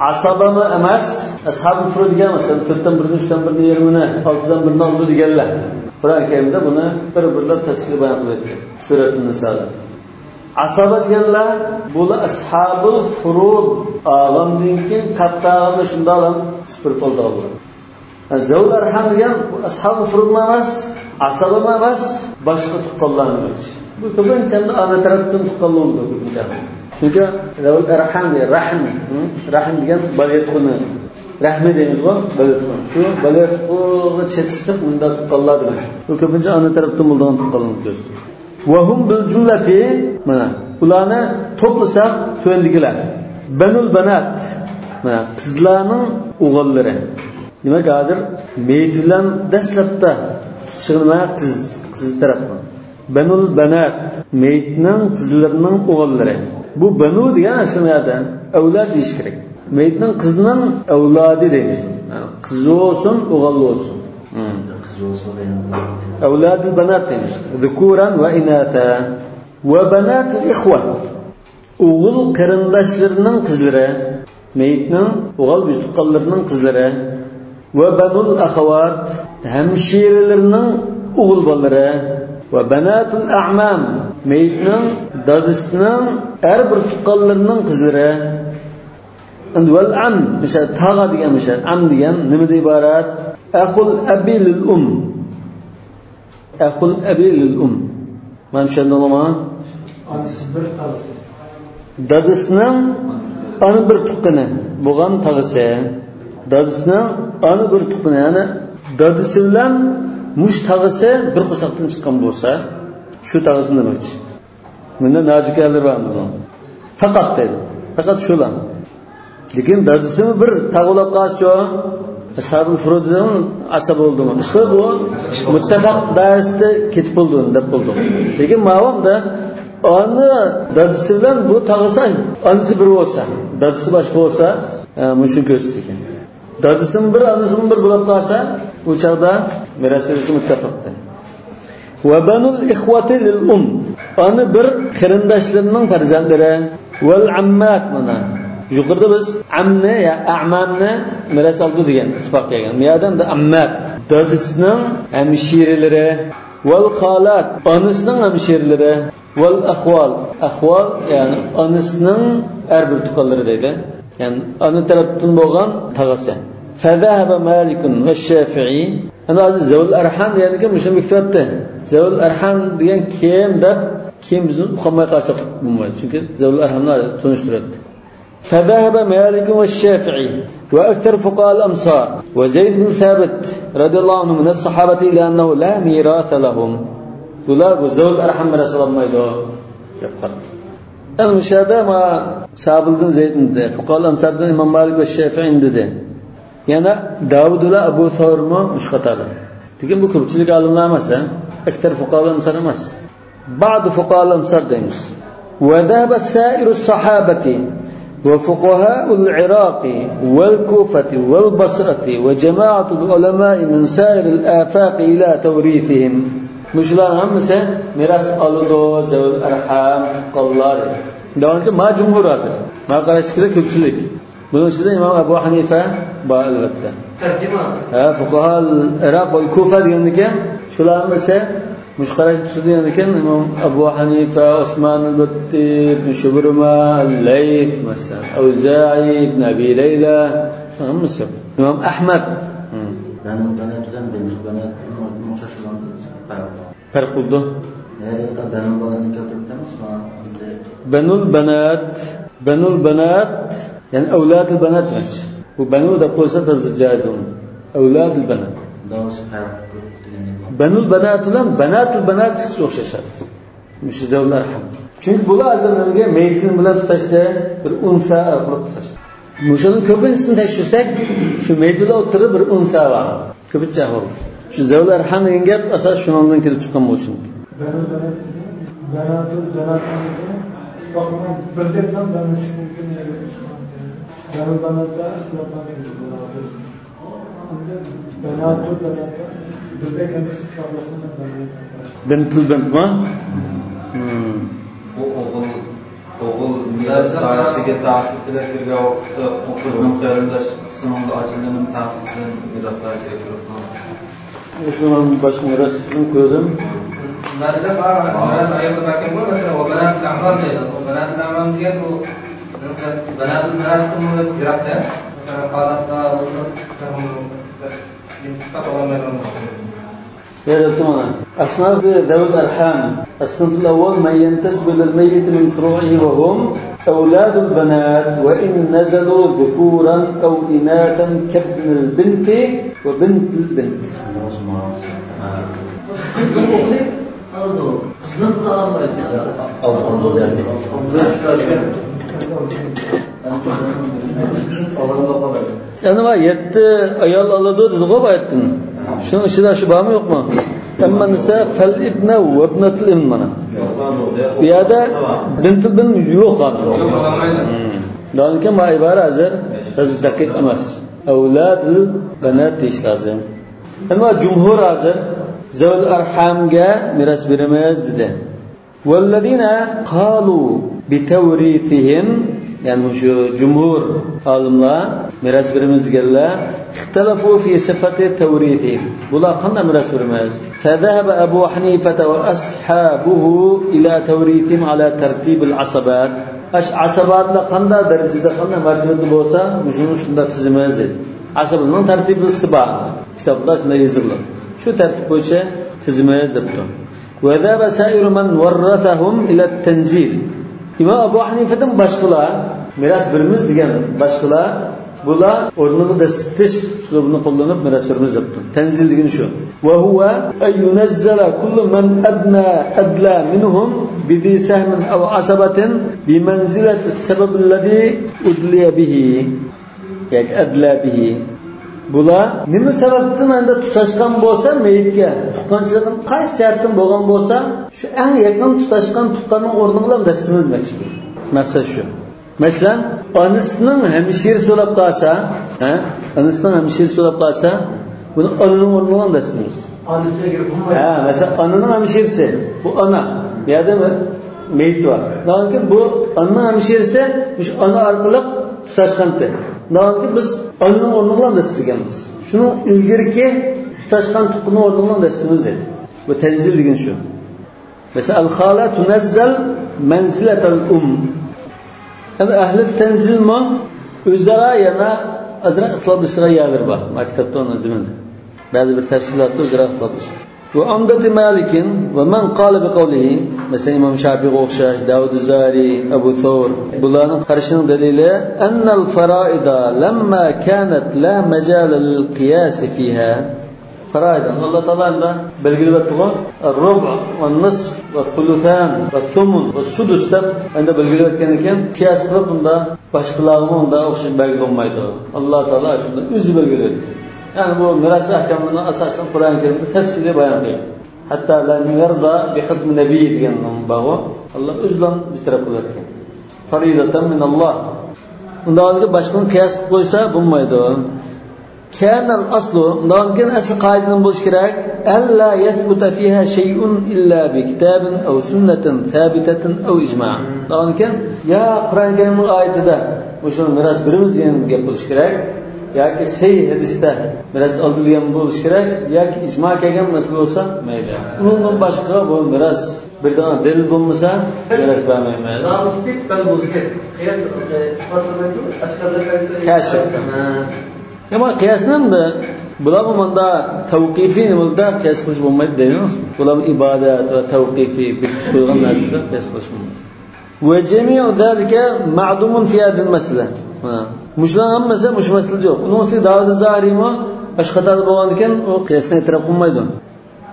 ئەسەبەمۇ ئەمەس. ئەسھابۇل فۇرۇد دېگەن، مەسىلەن، تۆتتىن بىرىنى، ئۈچتىن بىرىنى، يېرىمىنى، ئالتىدىن بىرىنى ئالدى دېگەنلەر. قۇرئان كەرىمدە بۇنى بىر-بىرلەپ تەپسىلىي بايان قىلىپ ئۆتتى سۈرەتۇن نىسادا. ئەسەبە دېگەنلەر بۇلار ئەسھابۇل فۇرۇد ئالغاندىن كېيىن، كاتتا ئالغاندا شۇنداق سۈپۈرۈپ ئالىدىغانلار. زەۋۇل ئەرھام دېگەن بۇ ئەسھابۇل فۇرۇدمۇ ئەمەس، ئەسەبەمۇ ئەمەس، باشقا تۇغقانلارنى بىلىش. بۇ كۆپىنچە ئەمدى ئانا تەرەپتىن تۇغقانلار بولىدۇ كۆپىنچە. چۈنكى زەۋۇل ئەرھام دېگەن رەھىم، ھە؟ رەھىم دېگەن بالىياتقۇنى، رەھمى دەيمىزغۇ، بالىياتقۇ. شۇ بالىياتقۇغا چېتىشلىق مۇنداق تۇغقانلار دېمەك. بۇ كۆپىنچە ئانا تەرەپتىن بولىدىغان تۇغقانلارنى كۆرسىتىدۇ. ۋەھۇم بىل جۈملەتى، مانا، ئۇلارنى توپلىساق، تۆۋەندىكىلەر. بەنۇل بەنات، مانا، قىزلارنىڭ ئوغۇللىرى. دېمەك، ھازىر مېيىت بىلەن دەسلەپتە تۇتىشىغىنى مانا قىز، قىز تەرەپ. بەنۇل بەنات، مېيىتنىڭ قىزلىرىنىڭ ئوغۇللىرى. بۇ بەنۇ دېگەن ئەسلى يەردە ئەۋلاد دېيىش كېرەك. مېيىتنىڭ قىزىنىڭ ئەۋلادى دەيمىز. قىزى بولسۇن، ئوغۇل بولسۇن. ھىم. قىز بولسا دەيمىز. ئەۋلادۇل بەنات دەيمىز. ذۇكۇران ۋە ئىناسا. ۋە بەناتۇل ئىخۋە. ئوغۇل قېرىنداشلىرىنىڭ قىزلىرى. مېيىتنىڭ ئوغۇل يۈز تۇغقانلىرىنىڭ قىزلىرى. ۋە بەنۇل ئەخەۋات. ھەمشىرىلىرىنىڭ ئوغۇل بالىلىرى. ۋە بەناتۇل ئەئمام، مېيىتنىڭ دادىسىنىڭ ھەر بىر تۇغقانلىرىنىڭ قىزلىرى. ئەمدى ۋەل ئەم، مىسال، تاغا دېگەن، مىسال، ئەم دېگەن نېمىدىن ئىبارەت؟ ئەخۇل ئەبى لىل ئۇم. ئەخۇل ئەبى لىل ئۇم. مانا چۈشەندىڭلارمۇ؟ ئانىسى بىر، تاغىسى. دادىسىنىڭ ئانا بىر تۇغقىنى بولغان تاغىسى. دادىسىنىڭ ئانا بىر تۇغقىنى، يەنى دادىسى بىلەن مۇشۇ تاغىسى بىر قورساقتىن چىققان بولسا، شۇ تاغىسىنى دېمەكچى. بۇندا نازىكەلىرى بار بۇنىڭ. پەقەت دەيدۇ. پەقەت شۇلا. لېكىن دادىسىمۇ بىر تاغ بولاپ قالسىچۇ؟ ئەسھابۇل فۇرۇدنىڭ ئاسا بولدىمۇ؟ ئىشقىلىپ بۇ مۇتتەپەق دائىرىسىدە كېتىپ بولدى، دەپ بولدۇق. لېكىن ماۋامدا ئانا دادىسى بىلەن بۇ تاغىسى، ئانىسى بىر بولسا، دادىسى باشقا بولسا، ئە، مۇشۇنى كۆرسىتىدىكەن. دادىسىمۇ بىر، ئانىسىمۇ بىر بولاپ قالسا، ئۇ چاغدا مىراس بېرىشى مۇتتەپەق. ۋە بەنۇل ئىخۋەتى لىل ئۇم. ئانا بىر قېرىنداشلىرىنىڭ پەرزەنتلىرى. ۋەل ئەممات، مانا. يۇقىرىدا بىز ئەمنى يا ئەمماننى مىراس ئالىدۇ دېگەن ئىتتىپاق كەلگەن. بۇ يەردە ئەمدى ئەممات. دادىسىنىڭ ھەمشىرىلىرى. ۋەل خالات، ئانىسىنىڭ ھەمشىرىلىرى. ۋەل ئەخۋال، ئەخۋال، يەنى ئانىسىنىڭ ھەر بىر تۇغقانلىرى دەيدۇ. يەنى ئانا تەرەپتىن بولغان تاغىسى. فذهب مالك والشافعي. ئەنە ھازىر زەۋۇل ئەرھام دېگەندىكىن مۇشۇنى بېكىتىۋەتتى. زەۋۇل ئەرھام دېگەن كىم دەپ، كىم بىزنى ئۇقالماي قالساق بولمايدۇ. چۈنكى زەۋۇل ئەرھامنى ھازىر تونۇشتۇرۇۋەتتى. فذهب مالك والشافعي وأكثر فقهاء الأمصار وزيد بن ثابت رضي الله عنه من الصحابة إلى أنه لا ميراث لهم. بۇلار بۇ زەۋۇل ئەرھام مىراس ئالالمايدۇ دەپ قارىدى. ئەنە مۇشۇ يەردە ما سابىلدىن زەيدنى دېدى، فۇقاھائۇل ئەمساردىن ئىمام مالىك ۋە شافىئىنى دېدى. يەنە داۋۇد بىلەن ئەبۇ سەۋرمۇ مۇشۇ قاتاردا. لېكىن بۇ كۆپچىلىك ئالىملار ئەمەس، ھە؟ ئەكسەر فۇقاھائۇل ئەمسار ئەمەس. بعض فقهاء الأمصار دەيمىز. وذهب سائر الصحابة وفقهاء العراق والكوفة والبصرة وجماعة العلماء من سائر الآفاق إلى توريثهم. مۇشۇلارنىڭ ھەممىسى مىراس ئالىدۇ، زەۋۇل ئەرھام، تۇغقانلار. داۋاملىقى ما جۇمھۇر ھازىر. ما قاراشتىكىلەر كۆپچىلىك. بۇنىڭ ئىچىدە ئىمام ئەبۇ ھەنىفە بار، ئەلۋەتتە. تەرجىمە. ھە، فۇقاھا ئىراق ۋە كۇفە دېگەندىكىن، شۇلار ھەممىسى مۇشۇ قاراشتا تۇرىدۇ دېگەندىكىن، ئىمام ئەبۇ ھەنىفە، ئوسمان ئەلبۇتتى، ئىبن شۇبرۇما، لەيس، مەسىلەن، ئەۋزائى، ئىبن ئەبى لەيلا، شۇلار ھەممىسى. ئىمام ئەھمەد. ھە. بەنۇ بەنات بىلەن بەنۇ بەنات ئوخشاش بولغان پەرق بار. پەرق بولىدۇ. ھە، بەنۇ بەناتنى كەلتۈرۈپ بەرمىسىڭىز، ئەمدى. بەنۇل بەنات، بەنۇل بەنات، يەنى ئەۋلادۇل بەنات ئەمەس. بۇ بەنۇ دەپ قويسا تازا جايىز بولىدۇ. ئەۋلادۇل بەنات. داۋاسى پەرق دېگەندەك. بەنۇل بەنات بىلەن بەناتۇل بەنات ئىككىسى ئوخشاش. مۇشۇ زەۋۇل ئەرھام. چۈنكى بۇلار ھازىر نېمىگە، مېيىتلىرى بىلەن تۇتاشتى، بىر ئۇنسا ئارقىلىق تۇتاشتى. مۇشۇنىڭ كۆپىنچىسىنى تەكشۈرسەك، شۇ مېيىتلەر ئوتتۇرىدا بىر ئۇنسا بار. كۆپىنچە ئەھۋال. شۇ زەۋۇل ئەرھام دېگەن گەپ ئاساس شۇنىڭدىن كېلىپ چىققان بولسۇن. بەنۇل بەنات، بەناتۇل بەنات، ئىتتىپاق بىلەن بىردەك نام بەرمەسلىك مۇمكىن. بەنۇل بەناتتا ئىختىلاپلار كېلىدۇ. بەناتۇل بەنات، بىردەك ئەمەس، ئىتتىپاقلىقنى بەنات. بىنتۇل بىنتمۇ؟ ھىم. بۇ ئوغۇل، ئوغۇل مىراس دائىرىسىگە تەسىر بىلەن كىرگەن ۋاقىتتا، ئۇ قىزنىڭ قېرىنداشلىرىنىڭ ئاجىزلىرىنىڭ تەسىر بىلەن مىراس دائىرىسىگە كىرىپ قالغان. شۇنىڭ باشقا مىراس ئىسمىنى كۆردۈم. بەزىدە بار، مىراس ئايرىلىپ كەتكەن بۇ، مەسىلەن، ئۇ بەناتۇل ئەئمام دەيدۇ. ئۇ بەناتۇل ئەئمام دېگەن ئۇ بەناتۇل مىراستىن يىراقتا. مەسىلەن، خالاتتا، ئۇ، يەرلىتىڭ ئۇنى. أصناف ذوي الأرحام. الصنف الأول من ينتسب إلى الميت من فروعه وهم أولاد البنات وإن نزلوا ذكورا أو إناثا كابن البنت وبنت البنت. يەنى ما يەتتە ئايال ئالىدۇ دېدىغۇ بايىقتىن. شۇنىڭ ئىچىدە شۇ بارمۇ يوقمۇ؟ أما النساء فالابنة وابنة الابن مانا. بۇ يەردە بىنتۇل بىن يوق ھازىر. ھىم. دەۋاملىقى ما ئىبارە ھازىر، ھازىر دەقىق ئەمەس. ئەۋلادۇل بەنات دېيىش لازىم. ئەمما جۇمھۇر ھازىر زەۋۇل ئەرھامگە مىراس بېرىمىز دېدى. والذين قالوا بتوريثهم، يەنى مۇشۇ جۇمھۇر ئالىملار مىراس بېرىمىز دېگەنلەر، اختلفوا في صفة توريثهم. بۇلار قانداق مىراس بېرىمىز؟ فذهب أبو حنيفة وأصحابه إلى توريثهم على ترتيب العصبات. ئاشۇ ئاساباتلار قانداق دەرىجىدە، قانداق مەرتىۋىدە بولسا، مۇشۇنى شۇنداق تىزىمىز دېدى. ئاسابىنىڭ تەرتىپى بار. كىتابلار شۇنداق يېزىلغان. شۇ تەرتىپ بويىچە تىزىمىز دەپتۇ. وذهب سائر من ورثهم إلى التنزيل. ئىمام ئەبۇ ھەنىفەدىن باشقىلار، مىراس بېرىمىز دېگەن باشقىلار، بۇلار ئورنىغا دەسسىتىش ئۇسلۇبىنى قوللىنىپ مىراس بېرىمىز دەپتۇ. تەنزىل دېگىنى شۇ. وهو أن ينزل كل من أدنى أدلى منهم بذي سهم أو عصبة بمنزلة السبب الذي أدلي به. ياكى أدلى به. بۇلار نېمە سەۋەبتىن ئەندى تۇتاشقان بولسا مېيىتكە، تۇغقانچىلىقىنى قايسى جەھەتتىن بولغان بولسا، شۇ ئەڭ يېقىن تۇتاشقان تۇغقاننىڭ ئورنىغا بىلەن دەسسىتىمىز دېمەكچى. مەقسەت شۇ. مەسىلەن، ئانىسىنىڭ ھەمشىرىسى بولۇپ قالسا، ھە؟ ئانىسىنىڭ ھەمشىرىسى بولۇپ قالسا، بۇنى ئانىنىڭ ئورنىغا دەسسىتىمىز. ئانىسىنىڭ گېپى بولمايدۇ. ھە، مەسىلەن، ئانىنىڭ ھەمشىرىسى. بۇ ئانا. بۇ يەردە مېيىت بار. لېكىن بۇ ئانىنىڭ ھەمشىرىسى مۇشۇ ئانا ئارقىلىق تۇتاشقانتى. لېكىن بىز ئانىنىڭ ئورنىغا دەسسىتىمىز. شۇنىڭ ئىلگىرىكى تۇتاشقان تۇغقىنىنىڭ ئورنىغا دەسسىتىمىز دېدى. بۇ تەنزىل دېگەن شۇ. مەسىلەن، الخالة تنزل منزلة الأم. يەنى ئەھلى تەنزىلمۇ ئۆزئارا يەنە ئازراق ئىختىلاپلىشىدىغان يەرلىرى بار. ما كىتابتا ئۇنى دېمىدى. بەزى بىر تەپسىلاتتا ئۆزئارا ئىختىلاپلىشىدۇ. وعمدة مالك ومن قال بقوله، مەسىلەن، ئىمام شافىئىغا ئوخشاش، داۋۇد زارى، ئەبۇ سەۋر، بۇلارنىڭ قارىشىنىڭ دەلىلى، أن الفرائض لما كانت لا مجال للقياس فيها. فەرائىدنى ئاللا تائالا ئەمدى بەلگىلەۋەتتىغۇ، رۇبۇ، نىسف، سۇلۇسان، سۇمۇن، سۇدۇس دەپ ئەمدى بەلگىلەۋەتكەندىن كېيىن، قىياس قىلىپ بۇندا باشقىلارغىمۇ ئۇنداق ئوخشاش بەلگىلىمەيدۇ. ئاللا تائالا شۇنى ئۆزى بەلگىلەيدۇ. يەنى بۇ مىراس ئەھكاملىرىنىڭ ئاساسىنى قۇرئان كەرىمدە تەپسىلىي بايان قىلغان. ھەتتا لەن يەرزا بىھۇكمى نەبىي دېگەن بارغۇ، ئاللا ئۆزىلا بىز تەرەپ قىلىۋەتكەن. فريضة من الله. ئۇنداق باشقىنى قىياس قىلىپ قويسا بولمايدۇ. كان الأصل، ئۇنداق كېيىن ئەسلى قائىدە نېمە بولۇشى كېرەك؟ ألا يثبت فيها شيء إلا بكتاب أو سنة ثابتة أو إجماع. ئۇنداق كېيىن يا قۇرئان كەرىمنىڭ ئايىتىدە مۇشۇ مىراس بېرىمىز دېگەن گەپ بولۇشى كېرەك، ياكى سەھىھ ھەدىستە مىراس ئالدى دېگەن بولۇشى كېرەك، ياكى ئىجما كەلگەن مەسىلە بولسا مەيلى. ئۇنىڭدىن باشقا بۇ مىراس بېرىدىغان دەلىل بولمىسا مىراس بەرمەيمىز. كاشىف. ئەمما قىياسنى ئەمدى بۇلارمۇ ماندا تەۋقىفىي نېمىلەردە قىياس قىلىش بولمايدۇ دەيمىز. بۇلار ئىبادەت ۋە تەۋقىفىي بېكىتىپ قويغان نەرسىلەر قىياس قىلىش بولمايدۇ. وجميع ذلك معدوم في هذه المسألة. مۇشۇلارنىڭ ھەممىسى مۇشۇ مەسىلىدە يوق. ئۇنىڭ ئۈستىگە داۋۇد زاھىرىمۇ ئاشۇ قاتاردا بولغاندىكىن ئۇ قىياسنى ئېتىراپ قىلمايدۇ.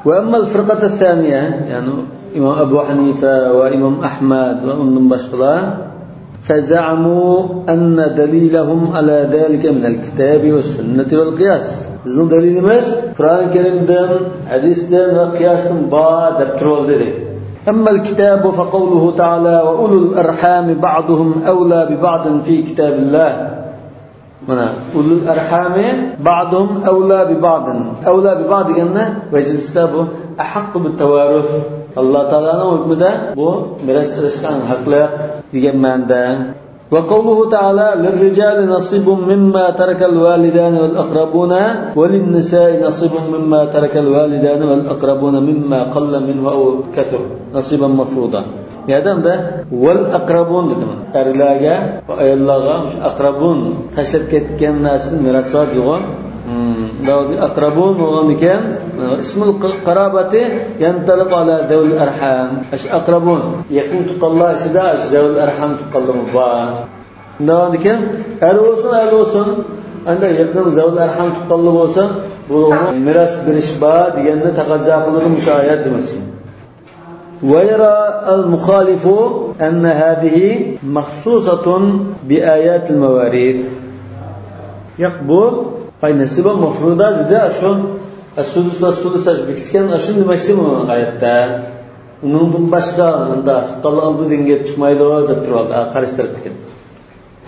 وأما الفرقة الثانية، يەنى ئىمام ئەبۇ ھەنىفە ۋە ئىمام ئەھمەد ۋە ئۇندىن باشقىلار، فزعموا أن دليلهم على ذلك من الكتاب والسنة والقياس. بىزنىڭ دەلىلىمىز قۇرئان كەرىمدىن، ھەدىستىن ۋە قىياستىن بار دەپ تۇرۇۋالدى دەيدۇ. أما الكتاب فقوله تعالى وأولو الأرحام بعضهم أولى ببعض في كتاب الله. مانا، أولو الأرحام بعضهم أولى ببعض. أولى ببعض دېگەندە مەجلىستە بۇ أحق بالتوارث. ئاللا تائالانىڭ ھۆكمىدە بۇ مىراس ئېلىشقا ئەڭ ھەقلىق دېگەن مەنىدە. وقوله تعالى للرجال نصيب مما ترك الوالدان والأقربون وللنساء نصيب مما ترك الوالدان والأقربون مما قل منه أو كثر نصيبا مفروضا. يەردە ۋەل ئەقرەبۇن دېدى. ئەرلەرگە ۋە ئاياللارغا مۇشۇ ئەقرەبۇن تاشلاپ كەتكەن نەرسىدىن مىراس بار دېدىغۇ. ئەقرەبۇن بولغاندىكىن، ئىسمۇل قارابەتى يەنتەلىقۇ ئەلا زەۋىل ئەرھام. ئەقرەبۇن، يېقىن تۇغقانلار ئىچىدە زەۋىل ئەرھام تۇغقانلىرىمۇ بار. شۇنداقكەن، ئەر بولسۇن، ئايال بولسۇن، ئەندى يېقىن زەۋىل ئەرھام تۇغقانلىرى بولسا، بۇ مىراس بېرىش بار دېگەننى تەقەززا قىلىدۇ مۇشۇ ئايەت دېمەكچى. ويرى المخالف أن هذه مخصوصة بآيات المواريث. ياق، بۇ ئاي نەسىبە مەفرۇدا دېدى، شۇ ئەسسۇدۇس ۋە سۇدۇس بېكىتكەن، شۇنى دېمەكچى بۇ ئايەتتە. ئۇنىڭدىن باشقا ئۇنداق تۇغقانلار ئالدى دېگەن گەپ چىقمايدۇ دەپ تۇرۇۋالدى، قارشى تەرەپتىكى.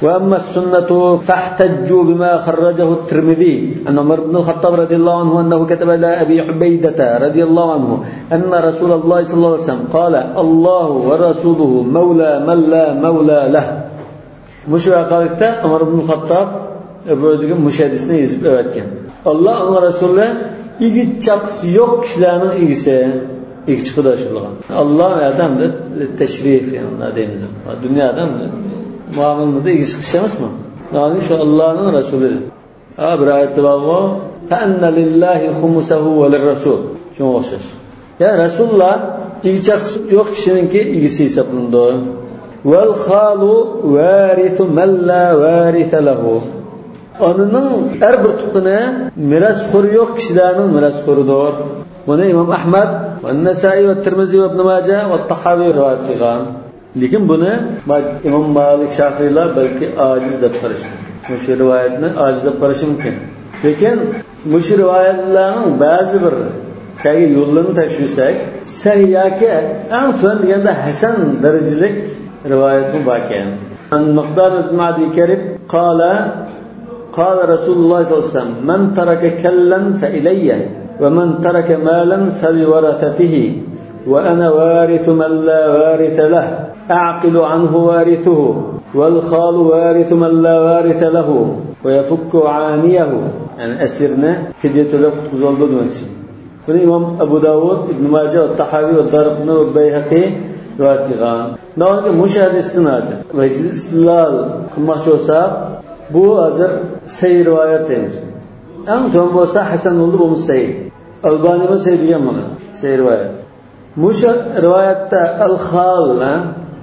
وأما السنة فاحتجوا بما خرجه الترمذي عن عمر بن الخطاب رضي الله عنه أنه كتب إلى أبي عبيدة رضي الله عنه أن رسول الله صلى الله عليه وسلم قال: الله ورسوله مولى من لا مولى له. مۇشۇ ۋەقەلىكتە ئۆمەر ئىبن خەتتاب ئەبۇ دېگەن مۇشۇ ھەدىسنى يېزىپ ئەۋەتكەن. ئاللا، ئۇنىڭ رەسۇلى ئىگە چاقىسى يوق كىشىلەرنىڭ ئىگىسى، ئىگە چىقىدۇ شۇلىغا. ئاللا ئادەمدە تەشرىف، يەنى دەيمىز. دۇنيادا مۇئامىلىمىزدە ئىگە چىقىش ئەمەسمۇ؟ يەنى شۇ ئاللانىڭ رەسۇلى. ھا، بىر ئايەتتە بارغۇ، فأن لله خمسه وللرسول. شۇنىڭغا ئوخشاش. يا رەسۇللار ئىگە چاقىسى يوق كىشىنىڭكى ئىگىسى ھېسابلىنىدۇ. والخال وارث من لا وارث له. ئانىنىڭ ئەر بىر تۇغقىنى مىراسخورى يوق كىشىلەرنىڭ مىراسخورىدۇر. بۇنى ئىمام ئەھمەد، ۋەننەسائىي، ۋەتتىرمىزىي، ۋەئىبنۇ ماجە، ۋەتتاھاۋى رىۋايەت قىلغان. لېكىن بۇنى ئىمام مالىك، شافىئىيلار بەلكى ئاجىز دەپ قارىشى، مۇشۇ رىۋايەتنى ئاجىز دەپ قارىشى مۇمكىن. لېكىن مۇشۇ رىۋايەتلەرنىڭ بەزى بىر كەلگەن يوللىرىنى تەكشۈرسەك، سەھىھ ياكى ئەڭ تۆۋەن دېگەندە ھەسەن دەرىجىلىك رىۋايەتمۇ باركەن. عن مقدام بن معدي كرب قال، قال رسول الله صلى الله عليه وسلم: من ترك كلا فإلي، ومن ترك مالا فلورثته، وأنا وارث من لا وارث له، أعقل عنه وارثه، والخال وارث من لا وارث له، ويفك عانيه. يەنى ئەسىرنى پىدىيە تۆلەپ قۇتقۇزۇۋالىدۇ دېمەكچى. بۇنى ئىمام ئەبۇ داۋۇد، ئىبن ماجە، تاھاۋى ۋە دارىقۇتنى ۋە بەيھەقى رىۋايەت قىلغان. داۋاملىقى مۇشۇ ھەدىستىن ھازىر ۋەجھى ئىستىدلال قىلماقچى بولساق، بۇ ھازىر سەھىھ رىۋايەت دەيمىز. ئەڭ تۆۋەن بولسا ھەسەن بولدى، بولمىسا سەھىھ. ئەلبانىمۇ سەھىھ دېگەن بۇنى، سەھىھ رىۋايەت. مۇشۇ رىۋايەتتە ئەل-خال، ھە؟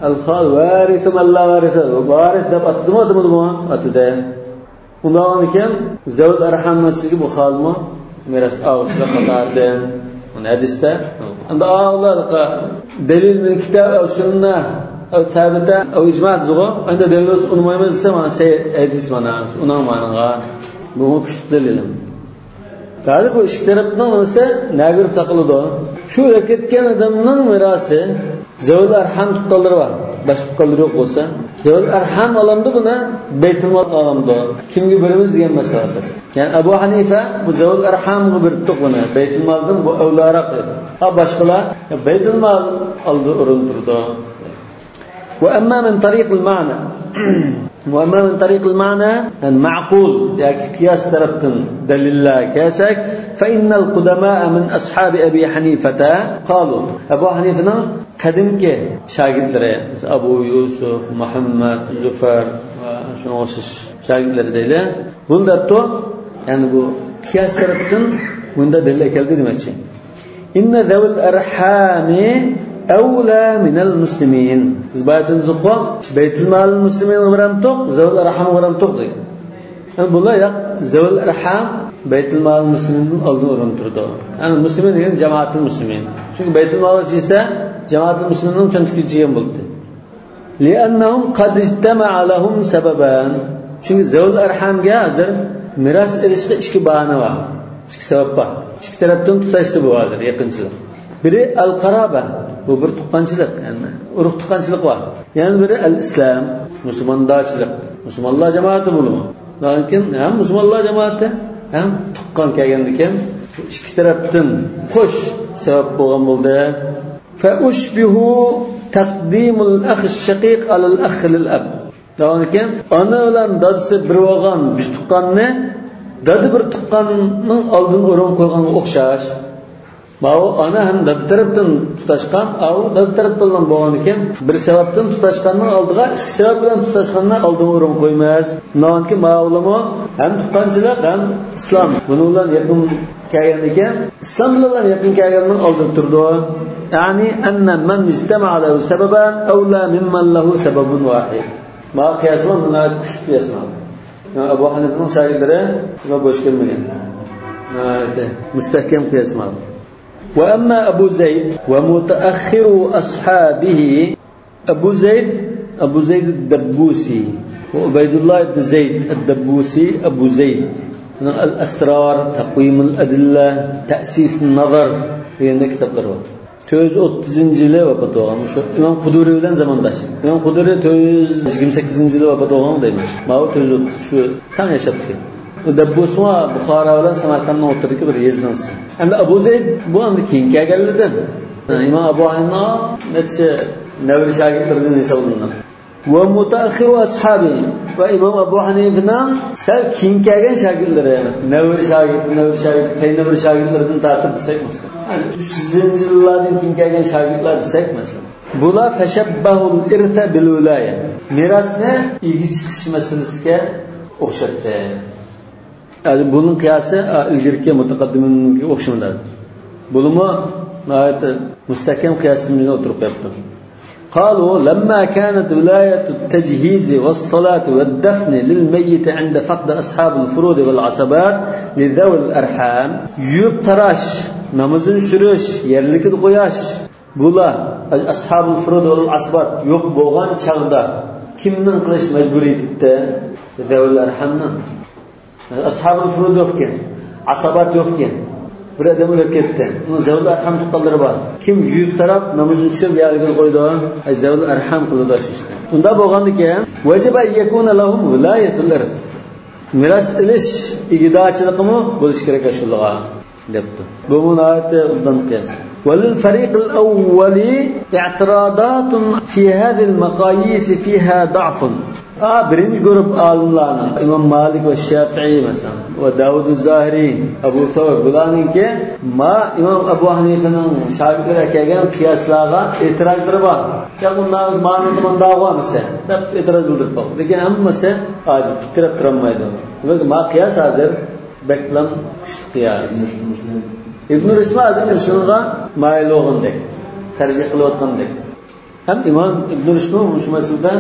ئەل-خال ۋارىسۇ مەن لا ۋارىسە، ۋارىس دەپ ئاتىدىمۇ، ئاتىمىدىمۇ؟ ئاتىدى. ئۇنداق بولغاندىكىن زەۋۇل ئەرھامنىڭ ئىچىدىكى بۇ خالمۇ مىراس ئالغۇچىلار قاتارىدىن. بۇنى ھەدىستە. ئەمدى ئاۋۇلار دەلىل مىن كىتاب ئەۋ سۈننە ئەۋ تەبىتە ئەۋ ئىجما دېدىغۇ. ئەمدى دەلىل بولسا ئۇنىمايمىز دېسە، مانا سەھىھ ھەدىس مانا. ئۇنىڭ مانىغا. بۇمۇ كۈچلۈك دەلىل. ھازىر بۇ ئىككى تەرەپنىڭ نېمىسى نەگە بېرىپ تاقىلىدۇ؟ شۇ ئۆلۈپ كەتكەن ئادەمنىڭ مىراسى، زەۋۇل ئەرھام تۇغقانلىرى بار، باشقا تۇغقانلىرى يوق بولسا، زەۋۇل ئەرھام ئالامدۇ بۇنى، بەيتۇلمال ئالامدۇ؟ كىمگە بېرىمىز دېگەن مەسىلە ئاساس. يەنى ئەبۇ ھەنىفە بۇ زەۋۇل ئەرھامغا بېرىپتۇق بۇنى، بەيتۇلمالدىن بۇ ئەۋلاراق دېدى. ھا، باشقىلار بەيتۇلمال ئالدى ئورۇن تۇرىدۇ. وأما من طريق المعنى، وأما من طريق المعنى، يەنى مەقۇل ياكى قىياس تەرەپتىن دەلىللەرگە كەلسەك، فإن القدماء من أصحاب أبي حنيفة قالوا، ئەبۇ ھەنىفىنىڭ قەدىمكى شاگىرتلىرى، مەسىلەن، ئەبۇ يۈسۈپ، مۇھەممەد، زۇفەر ۋە شۇنىڭغا ئوخشاش شاگىرتلىرى دەيلى، بۇنى دەپتۇ، يەنى بۇ قىياس تەرەپتىن بۇندا دەلىل ئەكەلدى دېمەكچى. إن ذوي الأرحام أولى من المسلمين. بىز بايا دېدۇققۇ، بەيتۇلمال مۇسلىمىنغا بېرەمتۇق، زەۋۇل ئەرھامغا بېرەمتۇق دېگەن. يەنى بۇلار ياق، زەۋۇل ئەرھام بەيتۇلمال مۇسلىمىندىن ئالدىن ئورۇن تۇرىدۇ. يەنى مۇسلىمىن دېگەن جامائەتۇل مۇسلىمىن. چۈنكى بەيتۇلمالغا چىقسا، جامائەتۇل مۇسلىمىننىڭ چۆنتىكىگە چىققان بولدى. لأنهم قد اجتمع لهم سببان. چۈنكى زەۋۇل ئەرھامگە ھازىر مىراس ئېلىشقا ئىككى باھانە بار. ئىككى سەۋەب بار. ئىككى تەرەپتىن تۇتاشتى بۇ ھازىر يېقىنچىلىق. بىرى ئەل قارابە، بۇ بىر تۇغقانچىلىق، يەنى ئۇرۇق تۇغقانچىلىق بار. يەنە بىرى ئەل ئىسلام، مۇسۇلماندارچىلىق، مۇسۇلمانلار جامائىتى بولىدۇ. لېكىن ھەم مۇسۇلمانلار جامائىتى، ھەم تۇغقان كەلگەندىكىن ئىككى تەرەپتىن قوش سەۋەب بولغان بولدى. فأشبه تقديم الأخ الشقيق على الأخ للأب. دەۋاملىكى، ئانا بىلەن دادىسى بىر بولغان بىر تۇغقاننى دادا بىر تۇغقاننىڭ ئالدىن ئورۇن قويغانغا ئوخشاش. ماۋۇ ئانا ھەم دادا تەرەپتىن تۇتاشقان، ئاۋۇ دادا تەرەپ بىلەن بولغاندىكىن، بىر سەۋەبتىن تۇتاشقاننىڭ ئالدىغا ئىككى سەۋەب بىلەن تۇتاشقاننى ئالدىغا ئورۇن قويىمىز. شۇنىڭدىكى ماۋۇلىمۇ ھەم تۇغقانچىلىق، ھەم ئىسلام. بۇنىڭ بىلەن يېقىن كەلگەندىكىن، ئىسلام بىلەن يېقىن كەلگەننىڭ ئالدىدا تۇرىدۇ. يەنى، أن من اجتمع له سببان أولى ممن له سبب واحد. ماۋۇ قىياسمۇ ناھايىتى كۈچلۈك قىياسمۇ. يەنى ئەبۇ ھەنىفىنىڭ شاگىرتلىرى بۇنى بوش كۆرمىگەن. ناھايىتى مۇستەھكەم قىياسمۇ. وأما أبو زيد ومتأخرو أصحابه، ئەبۇ زەيد، ئەبۇ زەيد ئەد-دەببۇسى، ۋە ئۇبەيدۇللا ئىبن زەيد ئەد-دەببۇسى، ئەبۇ زەيد. ئۇنىڭ ئەل-ئەسرار، تەقۋىمۇل ئەدىللە، تەسىسۇن نەزەر دېگەندەك كىتابلىرى بار. تۆت يۈز ئوتتۇزىنچى يىلى ۋاپات بولغان. مۇشۇ ئىمام قۇدۇرى بىلەن زامانداش. ئىمام قۇدۇرى تۆت يۈز يىگىرمە سەككىزىنچى يىلى ۋاپات بولغان دەيمەن. ماۋۇ تۆت يۈز ئوتتۇز، شۇ تەڭ ياشاپتىكەن. دەببۇسمۇ بۇخارا بىلەن سەمەرقەنتنىڭ ئوتتۇرىدىكى بىر يېزىنىڭ ئىسمى. ئەمدى ئەبۇ زەيد بۇ ئەمدى كېيىن كەلگەنلىدىن. ئىمام ئەبۇ ھەنىفىنىڭ نەچچە نەۋرە شاگىرتلىرىدىن ھېسابلىنىدۇ. ومتأخر أصحابه، ۋە ئىمام ئەبۇ ھەنىفىنىڭ سەل كېيىن كەلگەن شاگىرتلىرى، نەۋرە شاگىرتى، نەۋرە شاگىرتى، پەينەۋرە شاگىرتلىرىدىن تارتىپ دېسەك مەسىلەن، يەنى ئۈچ يۈزىنچى يىللاردىن كېيىن كەلگەن شاگىرتلار دېسەك مەسىلەن، بۇلار فشبهوا الإرث بالولاية، مىراسنى ئىگە چىقىش مەسىلىسىگە ئوخشاتتى. يەنى بۇنىڭ قىياسى، ئا، ئىلگىرىكى مۇتەقەددىمىنىڭكىگە ئوخشىمىدى. بۇنىمۇ ناھايىتى مۇستەھكەم قىياسىمىزنى ئوتتۇرىغا قويۇپتۇ. قالوا لما كانت ولاية التجهيز والصلاة والدفن للميت عند فقد أصحاب الفروض والعصبات لذوي الأرحام، يۇيۇپ تاراش، نامىزىنى چۈشۈرۈش، يەرلىكىدە قوياش، بۇلار ئەسھابۇل فۇرۇد ۋەل ئاسبات يوق بولغان چاغدا كىمنىڭ قىلىش مەجبۇرىيىتى؟ زەۋۇل ئەرھامنىڭ. ئەسھابۇل فۇرۇد يوقكەن، ئاسابات يوقكەن. بىر ئادەم ئۆلۈپ كەتتى. ئۇنىڭ زەۋۇل ئەرھام تۇغقانلىرى بار. كىم يۇيۇپ تاراپ، نامىزىنى چۈشۈرۈپ، يەرلىكىگە قويىدۇ؟ ئەي، زەۋۇل ئەرھام قىلىدۇ شۇ ئىشنى. ئۇنداق بولغاندىكىن، ۋەجىبە ئەن يەكۇنە لەھۇم ۋىلايەتۇل ئىرس. مىراس ئېلىش ئىگىدارچىلىقىمۇ بولۇشى كېرەك شۇلارغا، دەپتۇ. بۇمۇ ناھايىتى ئوبدان قىياس. ۋەلىل فەرىقىل ئەۋۋەلى ئىئتىراداتۇن فى ھازىھىل مەقايىسى فىھا ضەئفۇن. ئا، بىرىنچى گۇرۇپ ئالىملارنىڭ، ئىمام مالىك ۋە شافىئى مەسىلەن، ۋە داۋۇد زاھىرى، ئەبۇ سەۋر، بۇلارنىڭكى ما ئىمام ئەبۇ ھەنىفىنىڭ شاگىرتلىرى ئەكەلگەن قىياسلارغا ئېتىرازلىرى بار. يا بۇنداق مانا مۇنداق بولمىسا دەپ ئېتىراز بىلدۈرۈپ باقتى. لېكىن ھەممىسى ئاجىز، پىكىر قىلالمايدۇ. دېمەك، ما قىياس ھازىر بەكلا كۈچلۈك قىياس. ئىبن رۇشدمۇ ھازىر شۇنىڭغا مايىل بولغاندەك، تەرجىھ قىلىۋاتقاندەك. ھەم ئىمام ئىبن رۇشدمۇ شۇ مەسىلىدە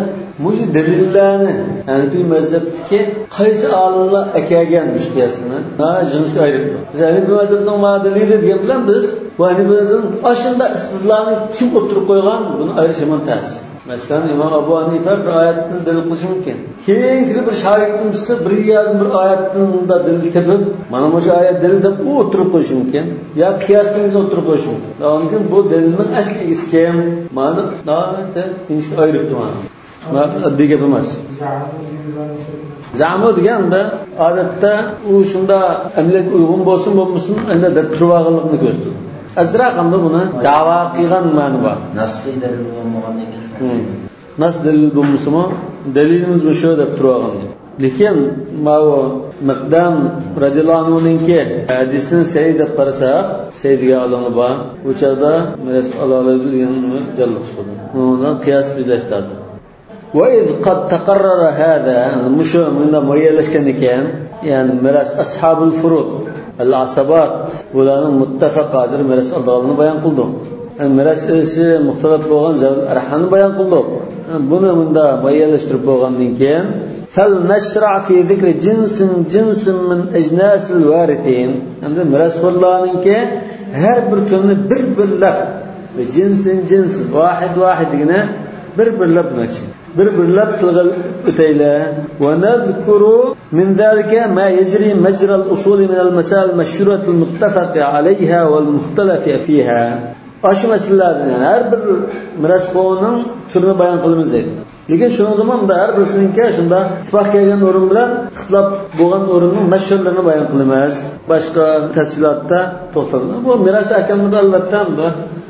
مۇشۇ دەلىللەرنى، ھەنىفىي مەزھەپتىكى قايسى ئالىملار ئەكەلگەن مۇشۇ قىياسنى، ھە، يىغىشقا ئايرىپ. بىز ھەنىفىي مەزھەپنىڭ ما دەلىلى دېگەن بىلەن بىز بۇ ھەنىفىي مەزھەپنىڭ ئاشۇنداق ئىستىدلالنى كىم ئوتتۇرىغا قويغان، بۇنى ئايرىش ھامان تەس. مەسىلەن، ئىمام ئەبۇ ھەنىفە بىر ئايەتتىن دەلىل قىلىشى مۇمكىن. كېيىنكى بىر شاگىرتىمىز بىر يەردىن بىر ئايەتتىن مۇنداق دەلىل تېپىپ، مانا مۇشۇ ئايەت دەلىل دەپ ئۇ ئوتتۇرىغا قويۇشى مۇمكىن. يا قىياستىن ئوتتۇرىغا قويۇشى مۇمكىن. ئاندىن كېيىن بۇ دەلىلنىڭ ئەسلى ئىگىسى كىم؟ مانا ناھايىتى ئىنچىكە ئايرىپ تۇرغان. مانا ئاددىي گەپ ئەمەس. زەمۇ دېگەندە ئادەتتە ئۇ شۇنداق ئەمەلىيەتكە ئۇيغۇن بولسۇن بولمىسۇن، ئەمدى دەپ تۇرۇۋالغانلىقىنى كۆرسىتىدۇ. ئازراق ئەمدى بۇنى دەۋا قىلغان مەنە بار. نەسسىي دەلىل بولمىغاندىن كېيىن شۇنداق. ھىم. نەس دەلىل بولمىسىمۇ، دەلىلىمىز مۇشۇ دەپ تۇرۇۋالغان. لېكىن ماۋۇ مىقدام رەزىياللاھۇ ئەنھۇنىڭكى ھەدىسىنى سەھىھ دەپ قارىساق، سەھىھ دېگەن ئالىمى بار. ئۇ چاغدا مىراس ئالالايدۇ دېگەن جانلىق چىقىدۇ. ئۇنىڭ بىلەن قىياس بىزلەشتى ھازىر. ۋە ئىز قەد تەقەررەرە ھازا، مۇشۇ مۇنداق مۇئەييەنلەشكەن ئىكەن، يەنى مىراس ئەسھابۇل فۇرۇد، ئەل ئاسابات، بۇلارنىڭ مۇتتەفەق ھازىر مىراس ئالىدىغانلىقىنى بايان قىلدۇق. يەنى مىراس ئېلىشى مۇختەلەپ بولغان زەۋۇل ئەرھامنى بايان قىلدۇق. بۇنى مۇنداق مۇئەييەنلەشتۈرۈپ بولغاندىن كېيىن، فەل نەشرەئ فى زىكرى جىنسىن جىنسىن مىن ئەجناسىل ۋارىسىن. ئەمدى مىراسخورلارنىڭكى ھەر بىر تۈرىنى بىر بىرلەپ، جىنسىن جىنسىن، ۋاھىد ۋاھىد دېگىنى بىر بىرلەپ دېمەكچى. بىر بىرلەپ تىلغا ئۆتەيلى. ونذكر من ذلك ما يجري مجرى الأصول من المسائل المشهورة المتفق عليها والمختلف فيها. ئاشۇ مەسىلىلەردىن، يەنى ھەر بىر مىراسخورنىڭ تۈرىنى بايان قىلىمىز دەيدۇ. لېكىن شۇنىڭدىمۇ مۇنداق ھەر بىرسىنىڭكى شۇنداق ئىتتىپاق كەلگەن ئورۇن بىلەن ئىختىلاپ بولغان ئورۇننىڭ مەشھۇرلىرىنى بايان قىلىمىز. باشقا تەپسىلاتتا توختالمايمىز. بۇ مىراس ئەھكاملىرىدا ئەلۋەتتە بۇ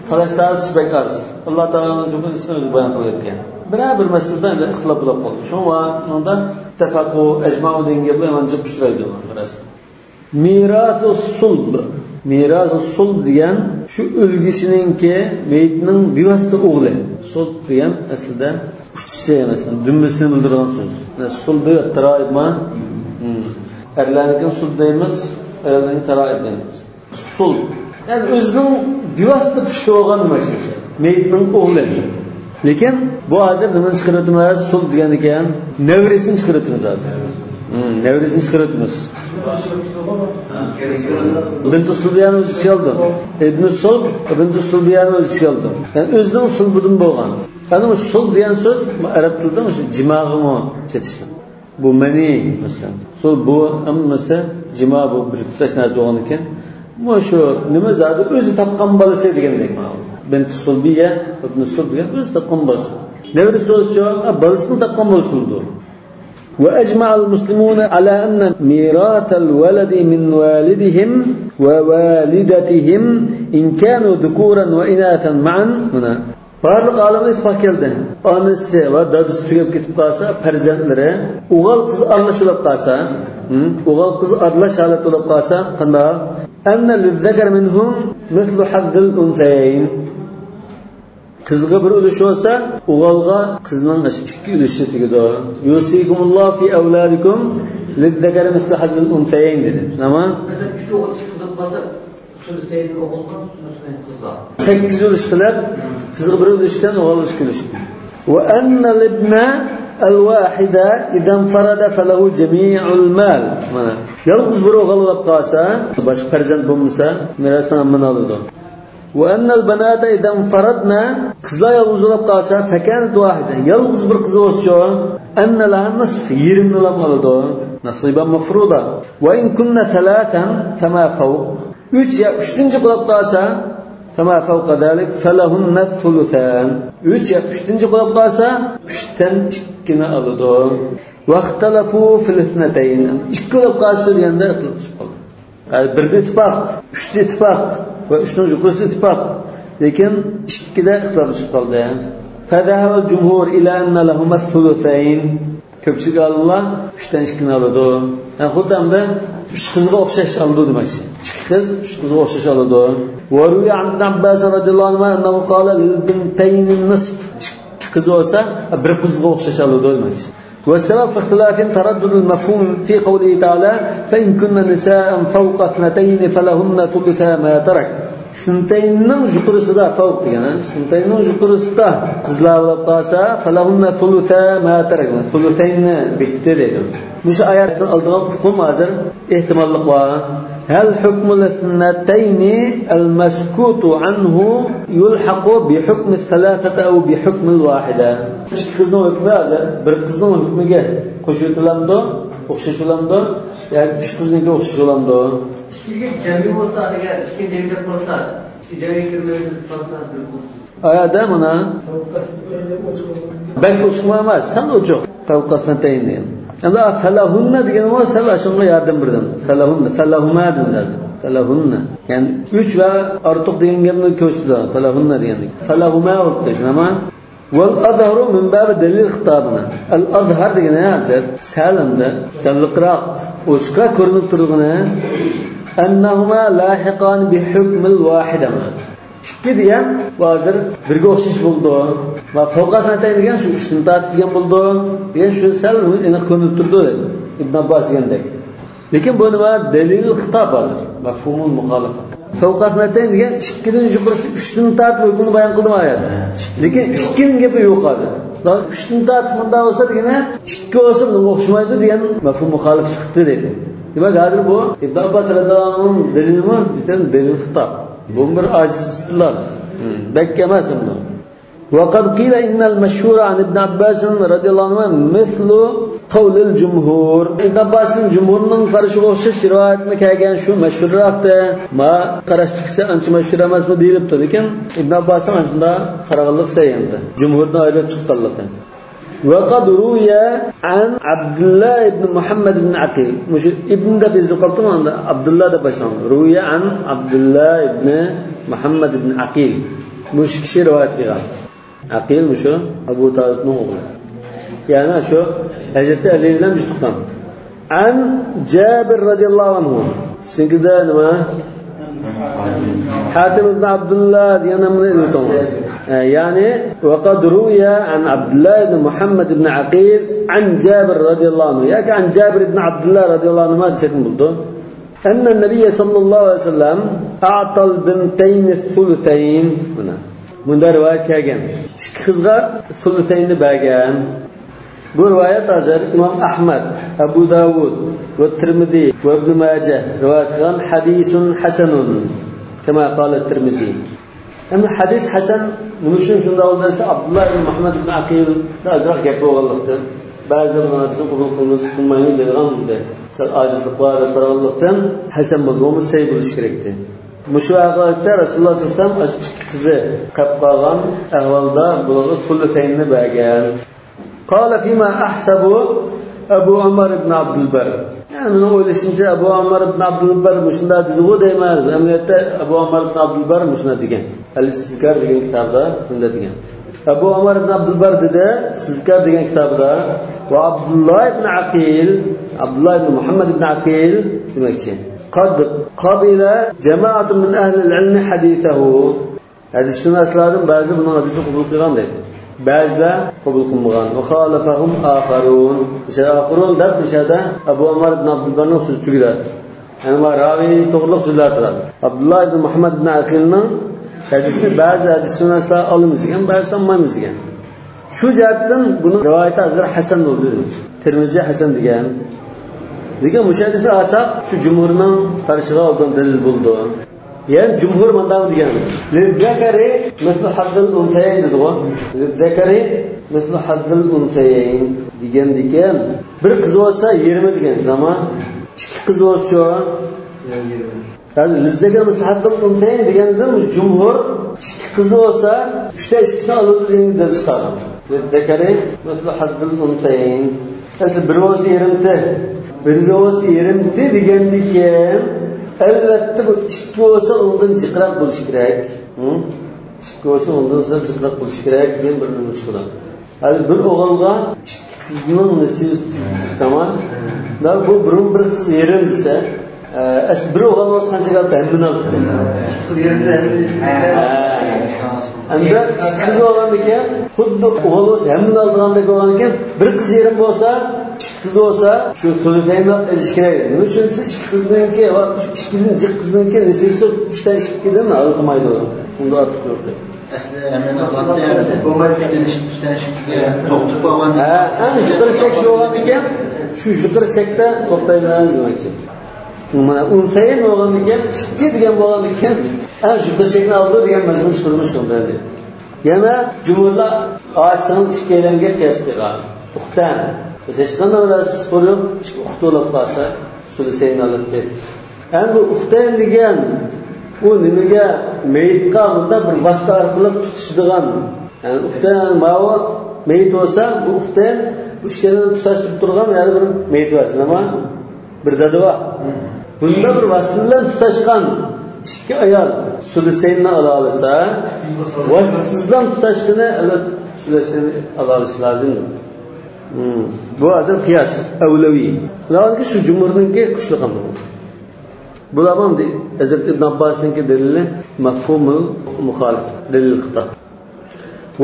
تالاش تارتىش بەك ئاز. ئاللا تائالانىڭ جۈملە ئىسمى ئۆزى بايان قىلىۋەتكەن. بىرەر بىر مەسىلىدە ئەمدى ئىختىلاپ بولۇپ قالدى. شۇڭا ئۇنىڭدا ئىتتەپەقۇ، ئەجمەئۇ دېگەن گەپلەر يامان جىق ئۇچرايدۇ مىراس. مىراسۇ سۇلب. مىراسۇ سۇلب دېگەن شۇ ئۆلگۈچىنىڭكى مېيىتنىڭ بىۋاسىتە ئوغلى. سۇلب دېگەن ئەسلىدە ئۇچىسى، مەسىلەن، دۈمبىسىنى بىلدۈرىدىغان سۆز. سۇلبى تارائىبما؟ ئەرلەرنىڭكىنى سۇلب دەيمىز، ئاياللارنىڭكىنى تارائىب دەيمىز. سۇلب. يەنى ئۆزىنىڭ بىۋاسىتە پۇشتى بولغان نېمە شۇ؟ مېيىتنىڭ ئوغلى. لېكىن بۇ ھازىر نېمىنى چىقىرىۋاتىمىز؟ سۇلب دېگەندىكىن نەۋرىسىنى چىقىرىۋاتىمىز ھازىر. ھىم، نەۋرىسىنى چىقىرىۋاتىمىز. بىنتۇ سۇلبىيەنى ئۆز ئىچىگە ئالىدۇ. ئىبنۇ سۇلب، بىنتۇ سۇلبىيەنى ئۆز ئىچىگە ئالىدۇ. يەنى ئۆزىنىڭ سۇلبىدىن بولغان. يەنى سۇلب دېگەن سۆز ئەرەب تىلىدا مۇشۇ جىماغىمۇ كېتىشلىق. بۇ مەنىي، مەسىلەن. سول بۇ ھەممىسى جىما، بۇ بىر تۇتاش نەرسە بولغاندىكىن، مۇشۇ نېمە زادى ئۆزى تاپقان بالىسى دېگەندەك مانا. بىنتۇ سۇلبىيە، ئىبنۇ سۇلب دېگەن ئۆزى تاپقان بالىسى. نەۋرىسى بولسا، ھە، بالىسىنى تاپقان بولسا بولىدۇ. وأجمع المسلمون على أن ميراث الولد من والدهم ووالدتهم إن كانوا ذكورا وإناثا معا. مانا. بارلىق ئالىملار ئىتتىپاق كەلدى. ئانىسى ۋە دادىسى تۈگەپ كېتىپ قالسا، پەرزەنتلىرى ئوغۇل قىز ئارىلاش بولۇپ قالسا، ھە؟ ئوغۇل قىز ئارىلاش ھالەت بولۇپ قالسا، قانداق؟ أن للذكر منهم مثل حظ الأنثيين. قىزغا بىر ئۈلۈش بولسا، ئوغۇلغا قىزنىڭ ئىككى ئۈلۈشى تېگىدۇ. يوصيكم الله في أولادكم للذكر مثل حظ الأنثيين دېدى. تامام. مەسىلەن، ئۈچ ئوغۇل، ئىككى قىز بولۇپ قالسا، سۇلۇسەينى ئوغۇلغا، سۇلۇسەينى قىزغا. سەككىز ئۈلۈش قىلىپ، قىزغا بىر ئۈلۈشتىن، ئوغۇلغا ئىككى ئۈلۈشتىن. وأن الابن الواحد إذا انفرد فله جميع المال. مانا، يالغۇز بىر ئوغۇل بولۇپ قالسا، باشقا پەرزەنت بولمىسا، مىراسنىڭ ھەممىنى ئالىدۇ. وأن البنات إذا انفردن، قىزلار يالغۇز بولۇپ قالسا، فكانت واحدة، يالغۇز بىر قىز بولسىچۇ، أن لها النصف، يېرىمنىلا ئالىدۇ. نصيبا مفروضا. وإن كن ثلاثا فما فوق. ئۈچ يا ئۈچتىن جىق بولۇپ قالسا، فما فوق ذلك فلهن الثلثان. ئۈچ يا ئۈچتىن جىق بولۇپ قالسا، ئۈچتىن ئىككىنى ئالىدۇ. واختلفوا في الاثنتين. ئىككى بولۇپ قالسا دېگەندە ئىختىلاپلىشىپ قالدى. يەنى بىردە ئىتتىپاق، ئۈچتە ئىتتىپاق ۋە ئۈچنىڭ يۇقىرىسىدا ئىتتىپاق. لېكىن ئىككىدە ئىختىلاپلىشىپ قالدى. فذهب الجمهور إلى أن لهما الثلثين. كۆپچىلىك ئالىملار ئۈچتىن ئىككىنى ئالىدۇ. يەنى خۇددى ئەمدى ئۈچ قىزغا ئوخشاش ئالىدۇ دېمەكچى. ئىككى قىز ئۈچ قىزغا ئوخشاش ئالىدۇ. وروي عن ابن عباس رضي الله عنهما أنه قال للبنتين النصف. ئىككى قىز بولسا، بىر قىزغا ئوخشاش ئالىدۇ دېمەكچى. والسبب في اختلافهم تردد المفهوم في قوله تعالى: فإن كن نساء فوق اثنتين فلهن ثلثا ما ترك. ئىسنتەيننىڭ يۇقىرىسىدا، فوق دېگەن، ھە؟ ئىسنتەيننىڭ يۇقىرىسىدا قىزلار بولۇپ قالسا، فلهن ثلثا ما ترك. ثلثيننى بېكىتتى دەيدۇ. مۇشۇ ئايەتتىن ئالىدىغان ئۇقۇم ھازىر ئېھتىماللىق بار. هل حكم الاثنتين المسكوت عنه يلحق بحكم الثلاثة أو بحكم الواحدة؟ ئىككى قىزنىڭ ھۆكمى ھازىر بىر قىزنىڭ ھۆكمىگە قوشۇۋېتىلامدۇ، ئوخشىشىۋالامدۇ؟ ياكى ئۈچ قىزنىڭكىگە ئوخشىشىۋالامدۇ؟ ئىككىگە جەمئىي بولسا، ئەگەر ئىككى دېگەن گەپ بولسا، ئىككى جەمئىي كىرمەيدۇ دەپ قالسا، بىر بولسۇن. ئايەتتە مانا بەك ئوچۇق ئەمەس، سەل ئوچۇق. فوق اثنتين دېگەن. ئەمدى فلهن دېگەنمۇ سەل ئاشۇنىڭغا ياردەم بېرىدۇ. فلهن، فلهما دېگەن لازىم. فلهن. يەنى ئۈچ ۋە ئارتۇق دېگەن گەپنى كۆرسىتىدۇ. فلهن دېگەندىن. فلهما بولۇپتۇ، شۇنداقمۇ؟ والأظهر من باب دليل الخطاب. ئەل ئەزھەر دېگىنى ھازىر سەل ئەمدى جانلىقراق، ئوچۇقراق كۆرۈنۈپ تۇرىدىغىنى، أنهما لاحقان بحكم الواحدة. ئىككى دېگەن بۇ ھازىر بىرگە ئوخشاش بولىدۇ. ۋە فوق اثنتين دېگەن شۇ ئۈچتىن تارتىپ دېگەن بولىدۇ. دېگەن شۇ سەل ئېنىق كۆرۈنۈپ تۇرىدۇ، ئىبن ئابباس دېگەندەك. لېكىن بۇ نېمە؟ دەلىل خىتاب ھازىر. مەفھۇمۇل مۇخالىپە. فوق اثنتين دېگەن ئىككىدىن يۇقىرىسى ئۈچتىن تارتىپ ھۆكمىنى بايان قىلدىمۇ ئايەت. لېكىن ئىككىنىڭ گېپى يوق ھازىر. ئۈچتىن تارتىپ مۇنداق بولسا دېگىنى، ئىككى بولسا بۇنىڭغا ئوخشىمايدۇ دېگەن مەفھۇم مۇخالىپە چىقتى دەيدۇ. دېمەك، ھازىر بۇ ئىبن ئابباس رەزىياللاھۇ ئەنھۇنىڭ دەلىلىمۇ بىزدىن دەلىل خىتاب. بۇ بىر ئاجىزلار. بەك ئەمەس ئەمدى. وقد قيل إن المشهور عن ابن عباس رضي الله عنهما مثل قول الجمهور. ئىبن ئابباسنىڭ جۇمھۇرنىڭ قارىشىغا ئوخشاش رىۋايەتمۇ كەلگەن، شۇ مەشھۇرراقتى. ما قاراشتىكىسى ئانچە مەشھۇر ئەمەسمۇ دېيىلىپتۇ، لېكىن ئىبن ئابباسنىڭ ئاشۇنداق قارىغانلىقى سەھىھ ئەمدى. جۇمھۇردىن ئايرىلىپ چىققانلىقى. وقد روي عن عبد الله بن محمد بن عقيل. مۇشۇ ئىبن دەپ يېزىلىپ قاپتۇ، ئاندا ئابدۇللا دەپ باشلانغان. روي عن عبد الله بن محمد بن عقيل. مۇشۇ كىشى رىۋايەت قىلغان. ئەقىل مۇشۇ ئەبۇ تالىپنىڭ ئوغلى. يەنى شۇ ھەزرىتى ئەلى بىلەن جۈت تۇغقان. عن جابر رضي الله عنه. سىزنىڭكىدە نېمە؟ ھاتىم ئىبن ئابدۇللا دېگەن نامنى ئېلىۋېتىڭ. ئە، يەنى، وقد روي عن عبد الله بن محمد بن عقيل عن جابر رضي الله عنه. ياكى عن جابر بن عبد الله رضي الله عنهما دېسەكمۇ بولىدۇ. أن النبي صلى الله عليه وسلم أعطى البنتين الثلثين. مانا مۇنداق رىۋايەت كەلگەن. ئىككى قىزغا سۇلۇسەيننى بەرگەن. بۇ رىۋايەت ھازىر ئىمام ئەھمەد، ئەبۇ داۋۇد ۋە تىرمىزى ۋە ئىبن ماجە رىۋايەت قىلغان. حديث حسن كما قال الترمذي. ئەمدى ھەدىس ھەسەن نېمە ئۈچۈن شۇنداق بولدى دېسە، ئابدۇللا ئىبن مۇھەممەد ئىبن ئەقىل ئازراق گەپ بولغانلىقتىن، بەزىلەر بۇنىڭ ھەدىسىنى قوبۇل قىلمىسا، قىلمايمىز دەيدىغان بولدى. سەل ئاجىزلىق بار دەپ قارىغانلىقتىن، ھەسەن بولدى، بولمىسا سەھىھ بولۇشى كېرەكتى. مۇشۇ ھەقىقەتتە رەسۇلۇللا سەللەللاھۇ ئەلەيھى ۋەسەللەم ئىككى قىزى قاپ قالغان ئەھۋالدا بۇلارغا سۇلۇسەيننى بەرگەن. قال فيما أحسب ئەبۇ ئەممار ئىبن ئابدۇلبەر. يەنى مېنىڭ ئويلىشىمچە، ئەبۇ ئەممار ئىبن ئابدۇلبەر مۇشۇنداق دېدىغۇ دەيمەن. ئەمەلىيەتتە ئەبۇ ئەممار ئىبن ئابدۇلبەر مۇشۇنداق دېگەن. ئەل ئىستىزكار دېگەن كىتابىدا مۇنداق دېگەن. ئەبۇ ئەممار ئىبن ئابدۇلبەر دېدى، ئىستىزكار دېگەن كىتابىدا، ۋە ئابدۇللا ئىبن ئەقىل، ئابدۇللا ئىبن مۇھەممەد ئىبن ئەقىل دېمەكچى. قد قبل جماعة من أهل العلم حديثه. ھەدىسشۇناسلاردىن بەزى بۇنىڭ ھەدىسىنى قوبۇل قىلغان دەيدۇ. بەزىلەر قوبۇل قىلمىغان. وخالفهم آخرون. مۇشۇ ئاخرون دەپ مۇشۇ يەردە ئەبۇ ئەممار ئىبن ئابدۇلبەرنىڭ سۆزى تۈگىدى. يەنى ما راۋى توغرىلىق سۆزلەر قىلغان. ئابدۇللا ئىبن مۇھەممەد ئىبن ئەقىلنىڭ ھەدىسىنى بەزى ھەدىسشۇناسلار ئالىمىز دېگەن، بەزىسى ئالمايمىز دېگەن. شۇ جەھەتتىن بۇنىڭ رىۋايىتى ھازىر ھەسەن بولدى. تىرمىزى ھەسەن دېگەن. لېكىن مۇشۇ ھەدىسنى ئالساق، شۇ جۇمھۇرنىڭ قارىشىغا ئوبدان دەلىل بولىدۇ. يەنى جۇمھۇر مۇنداق دېگەن، لىززەكەرى مىسلۇ ھەززىل ئۇنسەيەين دېدىغۇ. لىززەكەرى مىسلۇ ھەززىل ئۇنسەيەين دېگەندىكىن، بىر قىز بولسا يېرىمى دېگەن، شۇنداقمۇ؟ ئىككى قىز بولسىچۇ؟ يەنى لىززەكەرى مىسلۇ ھەززىل ئۇنسەيەين دېگەندىن جۇمھۇر ئىككى قىز بولسا، ئۈچتە ئىككىسىنى ئالىدۇ دېگەن دەلىل چىقارغان. لىززەكەرى مىسلۇ ھەززىل ئۇنسەيەين. ئەسلى بىر بولسا يېرىمتى. بىر بولسا يېرىمتى دېگەندىكىن، ئەلۋەتتە بۇ ئىككى بولسا ئۇنىڭدىن جىقراق بولۇشى كېرەك. ھە؟ ئىككى بولسا ئۇنىڭدىن سەل جىقراق بولۇشى كېرەك دېگەن بىر ئۈنۈم چىقىدۇ. ھازىر بىر ئوغۇلغا ئىككى قىزنىڭ نېسىۋىسى تەڭ. بۇ بۇرۇن بىر قىز يېرىم دېسە، ئە، ئەسلى بىر ئوغۇل بولسا قانچە كەلدى؟ ھەممىنى ئالاتتى. قىز يېرىمدە ھەممىنى. ھە. ئەمدى ئىككى قىز بولغاندىكىن، خۇددى ئوغۇل بولسا ھەممىنى ئالىدىغاندەك بولغاندىكىن، بىر قىز يېرىم بولسا، ئىككى قىز بولسا، شۇ سۇلۇسەينى ئېلىش كېرەك. نېمە ئۈچۈن دېسە، ئىككى قىزنىڭكى ۋە ئىككىدىن جىق قىزنىڭكى نېسىۋىسى ئۈچتىن ئىككىدىن ھالقىمايدۇ. ئۇندا ئارتۇق يوق. ئەسلى ھەممىنى ئالاتتى، ئۈچتىن ئىككى، ئۈچتىن ئىككىگە توختىتىپ قالغان. ھە، ئەڭ يۇقىرى چەك شۇ بولغاندىكىن، شۇ يۇقىرى چەكتە توختايمىز دېمەكچى. مانا ئۇنسەيىن بولغاندىكىن، ئىككى دېگەن بولغاندىكىن، ئەڭ يۇقىرى چەكنى ئالىدۇ دېگەن مەزمۇن چىقىدۇ شۇندا. يەنە جۇمھۇرلار ئاچىسىنىڭ ئىككىيلەنگە قىياس قىلغان. ئۇختەن. ھېچقانداق بىر ئۇخت بولۇپ، ئىككى ئۇخت بولۇپ قالسا، سۇلۇسەينى ئالاتتى. ئەمدى ئۇختەن دېگەن، ئۇ نېمىگە، مېيىتقا بۇنداق بىر ۋاسىتە ئارقىلىق تۇتىشىدىغان. يەنى ئۇختەن ماۋۇ مېيىت بولسا، بۇ ئۇختەن بۇ ئىككىلىنى تۇتاشتۇرۇپ تۇرغان يەنە بىر مېيىت بار، شۇنداقمۇ؟ بىر دادا بار. بۇنداق بىر ۋاسىتە بىلەن تۇتاشقان ئىككى ئايال سۇلۇسەيننى ئالالىسا، ۋاسىتىسىزلا تۇتاشقىنى، ئەلۋەتتە، سۇلۇسەيننى ئالالىشى لازىم. مم. بۇ ئادەم قىياس، ئەۋلەۋى. بۇلارنىڭكى شۇ جۇمھۇرنىڭكى كۈچلۈك قىلىدۇ. بۇلارمۇ ھەزرەت ئىبن ئابباسنىڭكى دەلىلى مەفھۇمۇل مۇخالىف، دەلىل خىتا.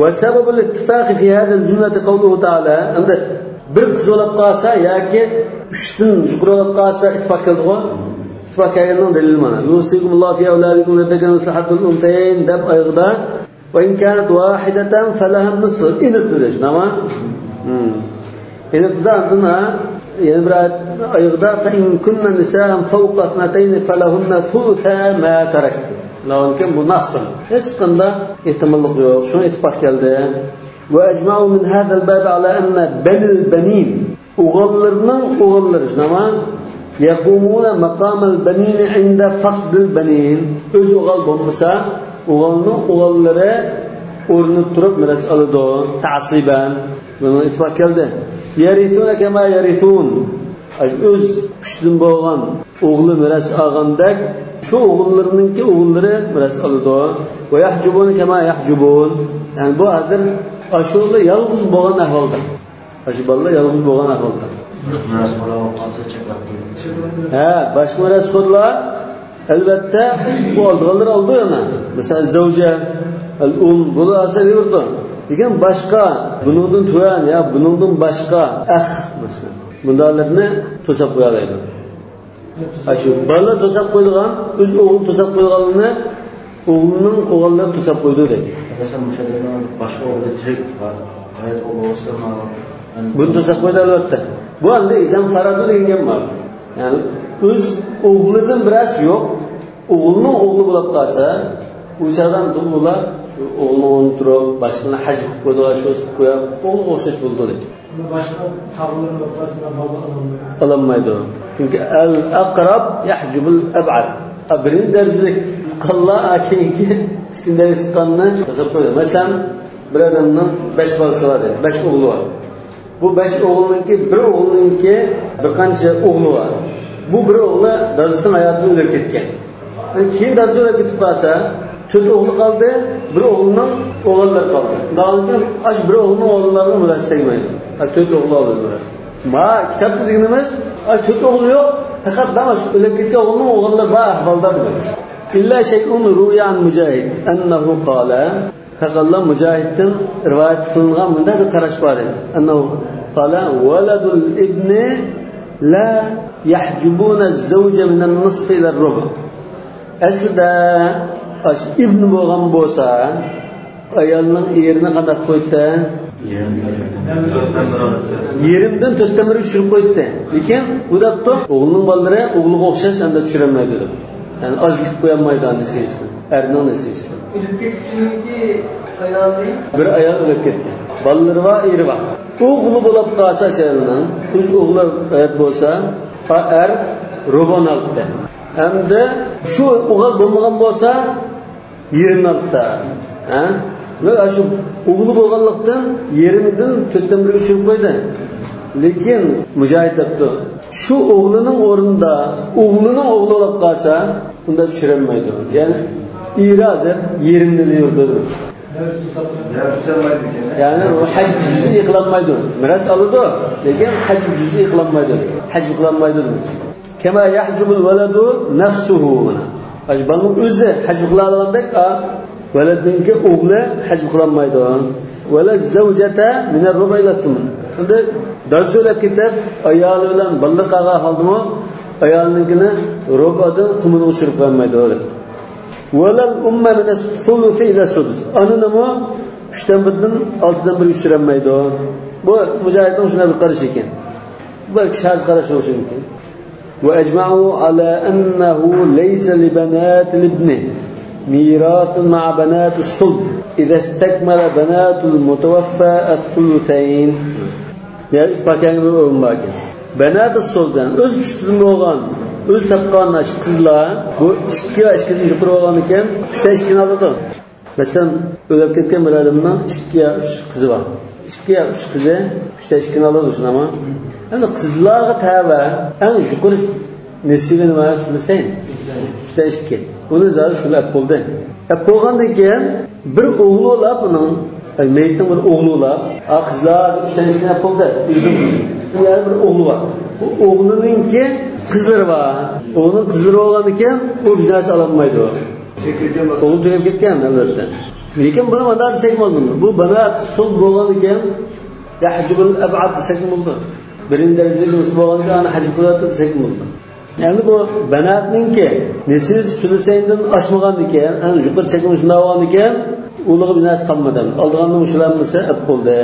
وسبب الاتفاق في هذه الجملة قوله تعالى، ئەمدى بىر قىز بولۇپ قالسا ياكى ئۈچتىن يۇقىرى بولۇپ قالسا ئىتتىپاق كەلدىغۇ. ئىتتىپاق كەلگەننىڭ دەلىلى مانا. يوصيكم الله في أولادكم للذكر مثل حظ الأنثيين دەپ ئايىغىدا، وإن كانت واحدة فلها النصف. ئېنىق دېدى، شۇنداقمۇ؟ مم. ئېنىق دېدى، ئاندىن ھە، يەنە بىر ئايەت ئايىغىدا، فإن كن نساء فوق اثنتين فلهن ثلثا ما ترك. لەۋانكەن بۇ ناسسىڭ. ھېچقانداق ئېھتىماللىق يوق. شۇڭا ئىتتىپاق كەلدى. وأجمعوا من هذا الباب على أن بني البنين، ئوغۇللىرىنىڭ ئوغۇللىرى، شۇنداقمۇ؟ يقومون مقام البنين عند فقد البنين. ئۆز ئوغۇل بولمىسا، ئوغۇلنىڭ ئوغۇللىرى ئورنىدا تۇرۇپ مىراس ئالىدۇ. تعصيبا. بۇنىڭغا ئىتتىپاق كەلدى. يرثون كما يرثون. ئۆز ئۈچتىن بولغان ئوغلى مىراس ئالغاندەك، شۇ ئوغۇللىرىنىڭكى ئوغۇللىرى مىراس ئالىدۇ. ويحجبون كما يحجبون. يەنى بۇ ھازىر ئاشۇلا يالغۇز بولغان ئەھۋالدا. ئاشۇ بالىلار يالغۇز بولغان ئەھۋالدا. مىراسخورلار بولۇپ قالسا چەكلەپ قويىدۇ. ھە، باشقا مىراسخورلار، ئەلۋەتتە، بۇ ئالىدىغانلار ئالىدۇ يەنە. مەسىلەن، زەۋجە، ئەل ئۇم، بۇلار ئالسا ئېلىۋېرىدۇ. لېكىن باشقا، بۇنىڭدىن تۆۋەن يا بۇنىڭدىن باشقا، ئەخ، مەسىلەن، بۇنداقلارنى توساپ قويالايدۇ. ئاشۇ بالىلار توساپ قويىدىغان، ئۆز ئوغلىنى توساپ قويىدىغانلىرىنى ئوغلىنىڭ ئوغۇللىرى توساپ قويىدۇ دەيدۇ. مەسىلەن، مۇشۇ ئادەمنىڭ باشقا ئوغلى تىرىك، ھايات ئوغلى بولسا، مانا، بۇنى توساپ قويىدۇ، ئەلۋەتتە. بۇ ئەمدى ئىزەن فەرەدۇ دېگەن گەپ بار. يەنى ئۆز ئوغلىدىن بىرەرسى يوق، ئوغلىنىڭ ئوغلى بولۇپ قالسا، ئۇ چاغدا ئۇلار شۇ ئوغلىنىڭ ئورنىدا تۇرۇپ، باشقىنى ھەج قىلىپ قويىدىغان شۇ قىلىپ قويۇپ، ئوغلىغا ئوخشاش بولىدۇ دەيدۇ. ئەمما باشقا تاغىلىرىنى ئوقۇغاچ، بۇلار بالىنى ئالالمايدۇ. ئالالمايدۇ. چۈنكى ئەل ئەقرەب يەھجۇبۇل ئەبئەد. بىرىنچى دەرىجىلىك تۇغقانلار كېيىنكى ئىككىنچى دەرىجىلىك تۇغقاننى توساپ قويىدۇ. مەسىلەن، بىر ئادەمنىڭ بەش بالىسى بار دەيلى، بەش ئوغلى بار. بۇ بەش ئوغلىنىڭكى، بىر ئوغلىنىڭكى بىر قانچە ئوغلى بار. بۇ بىر ئوغلى دادىسىنىڭ ھاياتىدا ئۆلۈپ كەتكەن. كېيىن دادىسى ئۆلۈپ كېتىپ قالسا، تۆت ئوغلى قالدى، بىر ئوغلىنىڭ ئوغۇللىرى قالدى. ئاندىن كېيىن ئاشۇ بىر ئوغلىنىڭ ئوغۇللىرىغا مىراس تەگمەيدۇ. ھە، تۆت ئوغلى قالدى مىراس. ما كىتابتا دېگىنىمىز، ئاي، تۆت ئوغلى يوق، پەقەت داڭ ئۆلۈپ كەتكەن ئوغلىنىڭ ئوغۇللىرى بار ئەھۋالدا دېگەن. إلا شيء روي عن مجاهد أنه قال. پەقەتلا مۇجاھىدتىن رىۋايەت قىلىنغان مۇنداق بىر قاراش بار ئىدى. أنه قال: ولد الابن لا يحجبون الزوج من النصف إلى الربع. ئەسلىدە ئاشۇ ئىبن بولغان بولسا، ئايالنىڭ ئېرىنى قانداق قويدى؟ يېرىمدىن تۆتتىن بىرگە چۈشۈرۈپ قويدى. لېكىن بۇ دەپتۇ، ئوغلىنىڭ بالىلىرى ئوغلىغا ئوخشاش ئەمدى چۈشۈرەلمەيدۇ دەپ. يەنى ئاجرىتىپ قويالمايدۇ نېسىۋىسىنى، ئەرنىڭ نېسىۋىسىنى. ئۆلۈپ كەتكۈچىنىڭكى ئايالى؟ بىر ئايال ئۆلۈپ كەتتى. بالىلىرى بار، ئېرى بار. ئوغلى بولۇپ قالسا شۇ ئايالنىڭ، ئۆز ئوغلى ھايات بولسا، ئا، ئەر رۇبۇنى ئالاتتى. ئەمدى شۇ ئوغۇل بولمىغان بولسا، يېرىمنى ئالاتتى. ھە؟ ۋە شۇ ئوغلى بولغانلىقتىن يېرىمدىن تۆتتىن بىرگە چۈشۈرۈپ قويدى. لېكىن مۇجاھىد دەپتۇ، شۇ ئوغلىنىڭ ئورنىدا ئوغلىنىڭ ئوغلى بولۇپ قالسا، ئۇندا چۈشۈرەلمەيدۇ. يەنى ئېرى ھازىر يېرىمنى دەۋرىدۇ. يەنى ئۇ ھەجب جۈزئىي قىلالمايدۇ. مىراس ئالىدۇ، لېكىن ھەجب جۈزئىي قىلالمايدۇ. ھەجب قىلالمايدۇ دېمەكچى. كما يحجب الولد نفسه. مانا ئاشۇ بالىنىڭ ئۆزى ھەجب قىلالىغاندەك، ئا، ۋەلەدنىڭكى ئوغلى ھەجب قىلالمايدۇ. ولا الزوجة من الربع إلى الثمن. ئەمدى دادىسى ئۆلۈپ كېتىپ، ئايالى بىلەن بالىلىرى قالغان ھالدىمۇ ئايالىنىڭكىنى رۇبئدىن سۇمۇنغا چۈشۈرۈپ قويالمايدۇ. ولا الأم من الثلث إلى السدس. ئانىنىمۇ ئۈچتىن بىردىن ئالتىدىن بىرگە چۈشۈرەلمەيدۇ. بۇ مۇجاھىدنىڭ شۇنداق بىر قارىشى ئىكەن. بەلكى شاز قاراش بولۇشى مۇمكىن. وأجمعوا على أنه ليس لبنات الابن ميراث مع بنات الصلب إذا استكمل بنات المتوفى الثلثين. يا، ئىتتىپاق كەلگەن بىر ئورۇن بار ئىكەن. بەناتۇ سۇلب، يەنى ئۆز پۇشتىدىن بولغان، ئۆز تاپقان قىزلار، بۇ ئىككى ۋە ئىككىدىن يۇقىرى بولغاندىكىن، ئۈچتە ئىككىنى ئالىدۇ. مەسىلەن، ئۆلۈپ كەتكەن بىر ئادەمنىڭ ئىككى يا ئۈچ قىزى بار. ئىككى يا ئۈچ قىزى ئۈچتە ئىككىنى ئالىدۇ، شۇنداقمۇ؟ ئەمدى قىزلارغا تەۋە ئەڭ يۇقىرى نېسىۋى نېمە؟ سۇلۇسەين. ئۈچتە ئىككى. ئۇنى زادى شۇنى ئەپ بولدى. ئەپ بولغاندىن كېيىن بىر ئوغلى بولا بۇنىڭ، يەنى مېيىتنىڭ بىر ئوغلى بولا. ئا، قىزلار ئۈچتە ئىككىنى ئەپ بولدى. ئۆزىنىڭ قىزى. يەنە بىر ئوغلى بار. بۇ ئوغلىنىڭكى قىزلىرى بار. ئوغلىنىڭ قىزلىرى بولغاندىن كېيىن ئۇ بىر نەرسە ئالالمايدۇ. ئوغلى تۈگەپ كەتكەن، ئەلۋەتتە. لېكىن بۇنى مانا دېسەك بولدىمۇ؟ بۇ بەنات سۇلب بولغاندىكىن، يەھجۇبۇل ئەبئەد دېسەكمۇ بولىدۇ. بىرىنچى دەرىجىلىك نېسىۋى بولغاندىكىن ئۇنى ھەجب قىلىۋەتتى دېسەكمۇ بولىدۇ. ئەمدى بۇ بەناتنىڭكى نېسىۋى سۇلۇسەيندىن ئاشمىغاندىكىن، يەنى يۇقىرى چەكلىمە شۇنداق بولغاندىكىن، ئۇلىغا بىر نەرسە قالمىدى. ئالىدىغاننىڭ مۇشۇلار ھەممىسى ئەپ بولدى.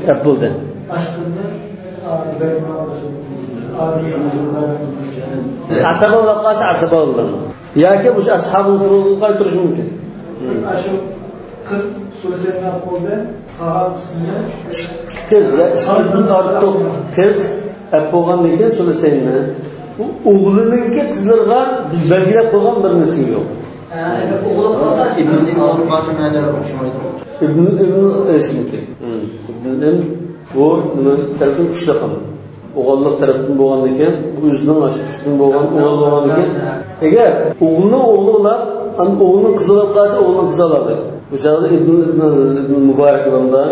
ئەپ بولدى. ئاسابە بولۇپ قالسا، ئاسابە بولدى. ياكى مۇشۇ ئەسھابۇل فۇرۇزغا قايتۇرۇشى مۇمكىن. ئاشۇ قىز سۇلۇسەينى ئەپ بولدى، قالغان قىسمىنى. قىز ۋە ئىككى قىزدىن ئارتۇق قىز ئەپ بولغاندىن كېيىن سۇلۇسەينى، ئۇ ئوغلىنىڭكى قىزلىرىغا بىز بەلگىلەپ قويغان بىر نېسىۋى يوق. ھە، ئەگەر ئوغلى بولسا، ئىبنۇل ئىم بولۇپ قالسا، نەدە ئوخشىمايدۇ؟ ئىبنۇل ئىم ئېلىشى مۇمكىن. ئىبنۇل ئىم بۇ نېمە تەرەپتىن كۈچلۈك قىلىدۇ. ئوغۇللۇق تەرەپتىن بولغاندىن كېيىن، ئۆزىنىڭ ئاشۇ ئۈستىدىن بولغان ئوغۇل بولغاندىن كېيىن، ئەگەر ئوغلىنىڭ ئوغلى بولار، ئاندىن ئوغلىنىڭ قىزى بولۇپ قالسا، ئوغلىنىڭ قىزى ئالىدۇ. بۇ چاغدا ئىبن، ئىبن، ئىبن مۇبارەك بولامدا.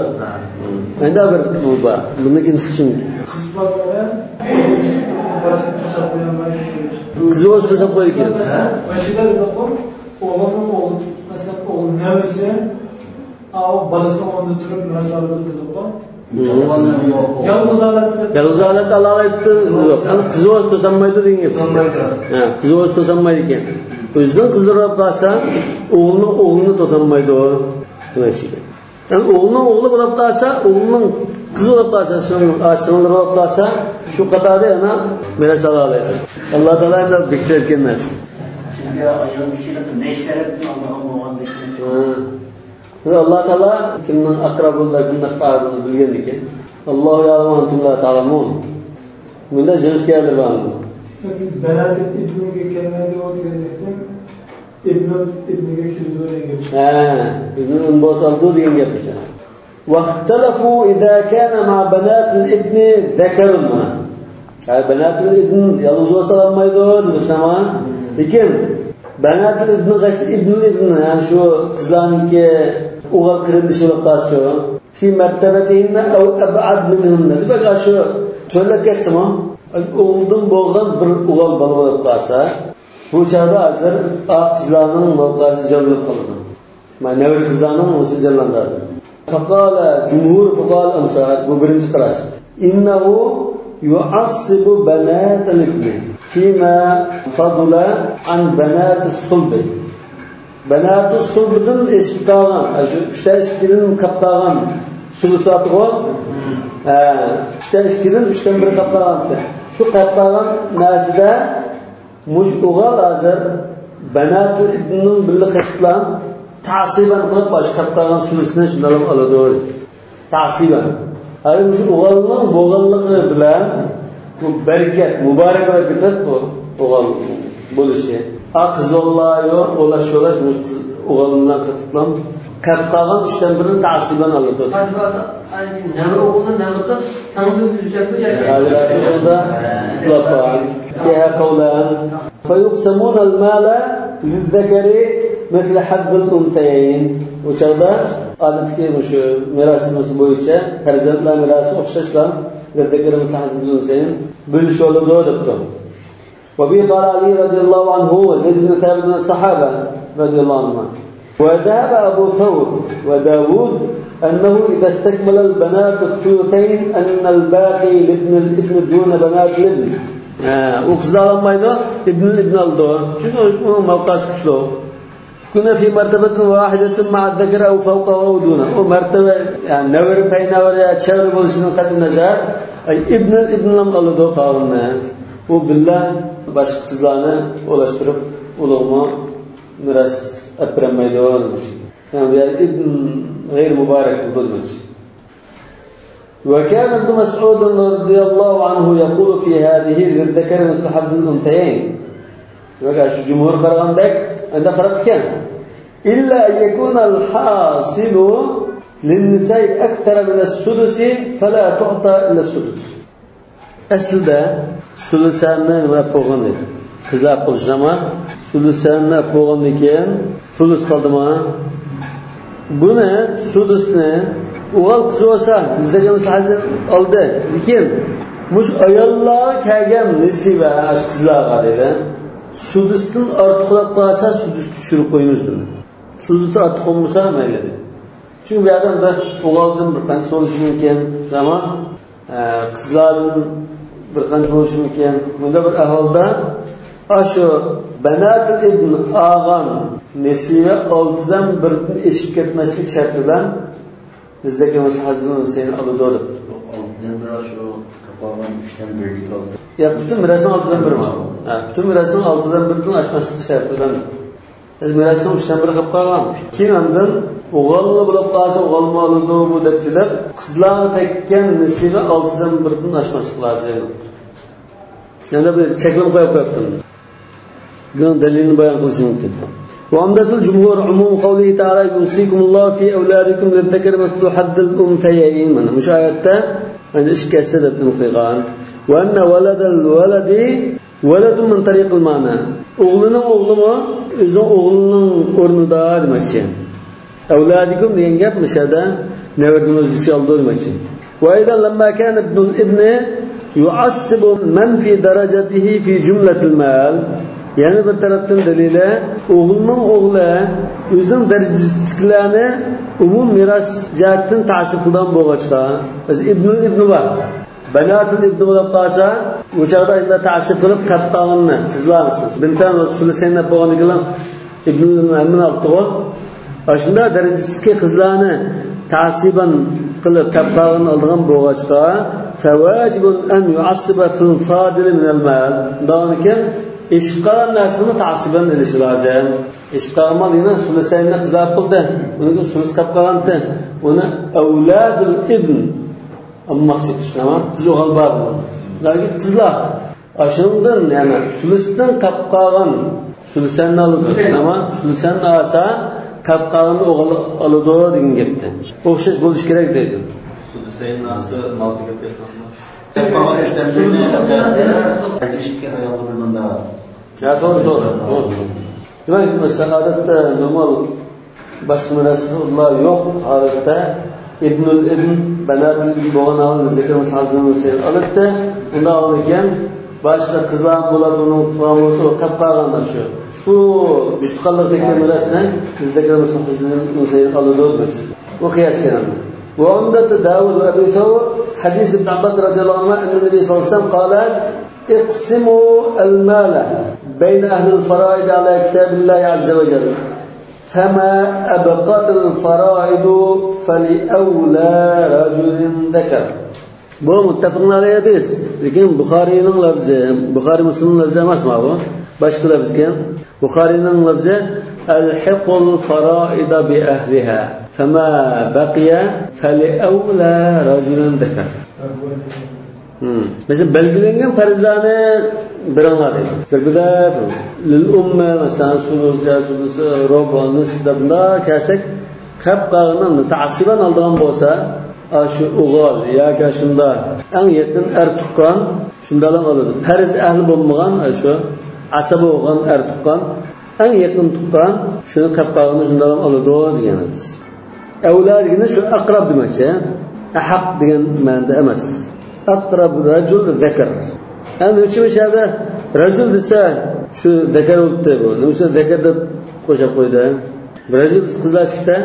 ئەندى بىر بۇ بار. بۇنىڭ كېيىن چىقىشى مۇمكىن. قىز بالىلار بىلەن قىزى بولسا توساپ قويىدىكەن. ئوغلىنىڭ ئوغلى، مەسىلەن، ئوغلى نەۋرىسى ئاۋۇ بالىسىنىڭ ئورنىدا تۇرۇپ مىراس ئالىدۇ دېدۇققۇ. يالغۇز ھالەتتە. يالغۇز ھالەتتە ئالالايتتى دېدۇق. ئەنە قىزى بولسا توسالمايدۇ دېگەن گەپ. توسالمايدۇ. ھە، قىزى بولسا توسالمايدىكەن. ئۆزىنىڭ قىزلىرى بولۇپ قالسا، ئوغلىنىڭ ئوغلىنى توسالمايدۇ. دېمەكچى. ئەنە ئوغلىنىڭ ئوغلى بولۇپ قالسا، ئوغلىنىڭ قىزى بولۇپ قالسا، سىڭ-، سىڭىللىرى بولۇپ قالسا، شۇ قاتاردا يەنە مىراس ئالالايدۇ. ئاللا تائالا ئەمدى بېكىتىۋەتكەن نەرسە. چۈنكى ئايال كىشىلىك نەچچە تەرەپتىن ئالىدىغان بولغاندىكىن. ھە. ئاللا تائالا كىمنىڭ ئەقرەبۇللەكۇم نەفئەنى بىلگەندىكىن، ئاللاھۇ يەئلەمۇ ۋە ئەنتۇم لا تەئلەمۇن. بۇنداق جىنىس كەلدى بارمۇ؟ بەناتىل ئىبنىگە كەلمەيدۇ دېگەندىكىن، ئىبنۇل ئىبنىگە كېلىدۇ دېگەن گەپ. ھە، ئىبنۇل ئىبن بولسا ئالىدۇ دېگەن گەپ. واختلفوا إذا كان مع بنات الابن ذكر. مانا. ھە، بنات الابن يالغۇز بولسا ئالمايدۇ دېدۇق شۇنداقمۇ؟ لېكىن بنات الابن، ئىبن الابن، يەنى شۇ قىزلارنىڭكى ئوغۇل قېرىندىشى بولۇپ قالسا، في مرتبتهن أو أبعد منهن. دېمەك، شۇ تۆۋەنلەپ كەتسىمۇ، ئوغۇلدىن بولغان بىر ئوغۇل بالا بولۇپ قالسا، بۇ چاغدا ھازىر ئا قىزلارنىڭ مەۋقەسى جانلىنىپ قالىدۇ. مانا نەۋرە قىزلارنىڭ ئۆزى جانلاندى. فقال جمهور فقهاء الأمصار، بۇ بىرىنچى قاراش. إنه يعصب بنات الابن فيما فضل عن بنات الصلب. بنات الصلبدىن ئېشىپ قالغان، شۇ ئۈچتە ئىككىدىن قاپ قالغان سۇلۇساتىغۇ. ھە، ئۈچتە ئىككىدىن ئۈچتىن بىر قاپ قالغان. شۇ قاپ قالغان نەرسىدە مۇشۇ ئوغۇل ھازىر بەناتۇل ئىبنىنىڭ بىللە قېتىپلا تەسىبەن قىلىپ، باشقا قاپ قالغان سۇلۇسنى شۇنداق ئالىدۇ. تەسىبەن. ھەي، مۇشۇ ئوغۇلنىڭ بولغانلىقى بىلەن بۇ بەرىكەت، مۇبارەك بولۇپ كېتىپ بۇ ئوغۇل بولۇشى. ئا، قىز بالىلار يوق، ئولاش-شولاش، مۇشۇ قىز ئوغۇل بىلەن قېتىپلا قاپ قالغان ئۈچتىن بىرىنى تەسىبەن ئالىدۇ. نەۋرە ئوغۇلنى نەۋرە قىلىپ، تەڭ بىر يۈزەكنى ياشايدۇ. ھازىر شۇندا ئۇخلاپ قالغان. فيها قولان. فيقسمون المال للذكر مثل حظ الأنثيين. ئۇ چاغدا ئادەتتىكى مۇشۇ مىراس بويىچە پەرزەنتلەر مىراسى ئوخشاشلا للذكر مثل حظ الأنثيين بۆلۈشۈۋالىدۇ دەپتۇ. وبه قال علي رضي الله عنه وزيد بن ثابت من الصحابة رضي الله عنهما. وذهب أبو ثور وداود أنه إذا استكمل البنات الثلثين أن الباقي لابن الابن دون بنات الابن. ھە، ئۇ قىزنى ئالالمايدۇ، ئىبنۇل ئىبنى ئالىدۇ. چۈنكى ئۇنىڭ مەۋقەسى كۈچلۈك. كنا في مرتبة واحدة مع الذكر أو فوقه أو دونه. ئۇ مەرتەبە، يەنى نەۋرە، پەينەۋرە يا چەۋرە بولۇشىدىن قەتئىينەزەر، ئاي، ئىبنۇل ئىبنىلام ئالىدۇ قالغىنىنى. ئۇ بىللە باشقا قىزلارنى ئولاشتۇرۇپ، ئۇلارغىمۇ مىراس ئەپ بېرەلمەيدۇ دېمەكچى. يەنى بۇ يەردە ئىبن غەير مۇبارەك بولىدۇ دېمەكچى. وكان ابن مسعود رضي الله عنه يقول في هذه للذكر مثل حظ الأنثيين. دېمەك، شۇ جۇمھۇر قارىغاندەك، ئەندە قاراپتىكەن. إلا أن يكون الحاصل للنساء أكثر من السدس فلا تعطى إلا السدس. ئەسلىدە سۇلۇسەننى نېمە قىلىپ بولغان ئىدى؟ قىزلار قىلىشنىما سۇلۇسەننى ئېلىپ بولغاندىن كېيىن سۇلۇس قالدىما؟ بۇنى، سۇلۇسنى، ئوغۇل قىز بولسا، بىزدەك ئەمەس، ھازىر ئالدى. لېكىن مۇشۇ ئاياللارغا كەلگەن نېسىۋە، ئاشۇ قىزلارغا دەيدۇ. سۇلۇستىن ئارتۇقراق بولسا، سۇلۇسقا چۈشۈرۈپ قويىمىز بۇنى. سۇلۇستىن ئارتۇق بولمىسا، مەيلى دەيدۇ. چۈنكى بۇ يەردە ئوغۇلدىن بىر قانچە بولۇشى مۇمكىن، تامام. ئە، قىزلاردىن بىر قانچە بولۇشى مۇمكىن. بۇنداق بىر ئەھۋالدا ئاشۇ بەناتۇل ئىبن ئالغان نېسىۋە ئالتىدىن بىردىن ئېشىپ كەتمەسلىك شەرتى بىلەن بىزدەك ئەمەس، ھازىر ھۈسەيىن ئالىدۇ دەپتۇ. ئالتىدىن بىر، شۇ تاپالغان ئۈچتىن بىردىن ئالتە. ياق، پۈتۈن مىراسنىڭ ئالتىدىن بىرى. ھە، پۈتۈن مىراسنىڭ ئالتىدىن بىردىن ئاشماسلىق شەرتى بىلەن. بىز مىراسنىڭ ئۈچتىن بىرى قىلىپ قالغان. كېيىن ئاندىن ئوغۇللا بولۇپ قالسا، ئوغۇلمۇ ئالىدۇ بۇ دەپ تېلىپ، قىزلارغا تەگكەن نېسىۋە ئالتىدىن بىردىن ئاشماسلىق لازىم. يەنە بىر چەكلىمە قويۇپ قويۇپتىم. بۇنىڭ دەلىلىنى بايان قىلىشى مۇمكىن. وعمدة الجمهور عموم قوله تعالى: يوصيكم الله في أولادكم للذكر مثل حظ الأنثيين. مانا مۇشۇ ئايەتتە، يەنى ئىككى ھەسسە دەپ نېمە قىلغان. وأن ولد الولد ولد من طريق المعنى. ئوغلىنىڭ ئوغلىمۇ ئۆزىنىڭ ئوغلىنىڭ ئورنىدا دېمەكچى. أولادكم دېگەن گەپ مۇشۇ يەردە نەۋرىدىن ئۆز ئىچىگە ئالىدۇ دېمەكچى. وأيضا لما كان ابن الابن يعصب من في درجته في جملة المال. يەنە بىر تەرەپتىن دەلىلى، ئوغلىنىڭ ئوغلى ئۆزىنىڭ دەرىجىسىدىكىلەرنى ئومۇمىي مىراس جەھەتتىن تەسىب قىلىدىغان بولغاچقا، بىز ئىبنۇل ئىبنى بار. بەناتۇل ئىبنى بولۇپ قالسا، ئۇ چاغدا ئەمدى تەسىب قىلىپ قاپ قالغىنىنى، قىزلار مەسىلەن، بىنتان ۋە سۇلۇسەينى بولغاندىن كېيىن ئىبنۇل ھەممىنى ئاپتىغۇ. ئاشۇنداق دەرىجىسىدىكى قىزلارنى تەسىبەن قىلىپ قاپ قالغىنىنى ئالىدىغان بولغاچقا، فواجب أن يعصب في الفاضل من المال. ئۇنداقكەن ئېشىپ قالغان نەرسىنى تەسىبەن ئېلىشى لازىم. ئېشىپ قالغان مال يەنە سۇلۇسەينى قىزلار قىلدى. ئۇنىڭ سۇلۇس قاپ قالغانتى. ئۇنى ئەۋلادۇل ئىبن ئالماقچى، چۈشىنەمەن. قىز ئوغۇل بار بۇنىڭ. لېكىن قىزلار ئاشۇنىڭدىن، يەنى سۇلۇستىن قاپ قالغان سۇلۇسەننى ئالىدۇ. ئەمما سۇلۇسەننى ئالسا، قاپ قالغاندا ئوغۇل ئالىدۇ دېگەن گەپتە. ئوخشاش بولۇشى كېرەك دەيدۇ. سۇدىسەيناسى مالتىگە پېتىنما. قاپ قالغان ئۈچ تەمسىلنى ئەركىشكە ئايالغا بىر مۇنداق. يا، توغرا، توغرا، توغرا. دېمەك، مەسىلەن، ئادەتتە نورمال باشقا مىراسلىقلار يوق ھالەتتە ئىبنۇل ئىبن، بەناتۇل ئىبن بولغان ھالدا زەكەر مىسلى ھەززىل ئۇنسەيەين ئالاتتى. ئۇنداق بولغاندىكىن باشقا قىزلار بولۇپ ئۇنىڭ تۇغقان بولسا، ئۇ قاپ قالغاندا شۇ. شۇ جۈپتى قانلىق تەكلىمە مىراسنى بىز زەكەر مىسلى ھەززىل ئۇنسەيەين ئالىدۇ دېمەكچى. بۇ قىياس كەلەمدۇ. وعمدة داود وأبي ثور حديث ابن عباس رضي الله عنهما أن النبي صلى الله عليه وسلم قال: اقسموا المال بين أهل الفرائض على كتاب الله عز وجل، فما أبقت الفرائض فلأولى رجل ذكر. بۇ مۇتتەپىقۇن ئەلەيھى ھەدىس. لېكىن بۇخارىينىڭ لەپزى، بۇخارىي مۇسلىمنىڭ لەپزى ئەمەس ماۋۇ. باشقا لەپز ئىكەن. بۇخارىينىڭ لەپزى: ألحقوا الفرائض بأهلها، فما بقي فلأولى رجل ذكر. مم. مەسىلەن، بەلگىلەنگەن پەرزلەرنى بېرىڭلار دەيدۇ. بىر بىرلەپ لىل ئۇممە، مەسىلەن، سۇدۇس، سۇدۇس، رۇبۇ، نىسف دەپ بۇنداق كەلسەك، قاپ قالغىنىنى مۇتەئەسسىبەن ئالىدىغان بولسا، ئاشۇ ئوغۇل ياكى شۇنداق ئەڭ يېقىن ئەر تۇغقان شۇنداقلا ئالىدۇ. پەرز ئەھلى بولمىغان، ئاشۇ ئاسابە بولغان ئەر تۇغقان، ئەڭ يېقىن تۇغقان شۇنى قاپ قالغىنى شۇنداقلا ئالىدۇ دېگەن ھەدىس. ئەۋلا دېگىنى شۇ ئەقرەب دېمەكچى. ئەھەق دېگەن مەنىدە ئەمەس. ئەقرەب رەجۇل زەكەر. ئەمدى نېمە ئۈچۈن بۇ يەردە رەجۇل دېسە، شۇ زەكەر بولۇپتۇ بۇ. نېمە ئۈچۈن زەكەر دەپ قوشاپ قويدى؟ رەجۇل قىزلار ئىككىدە.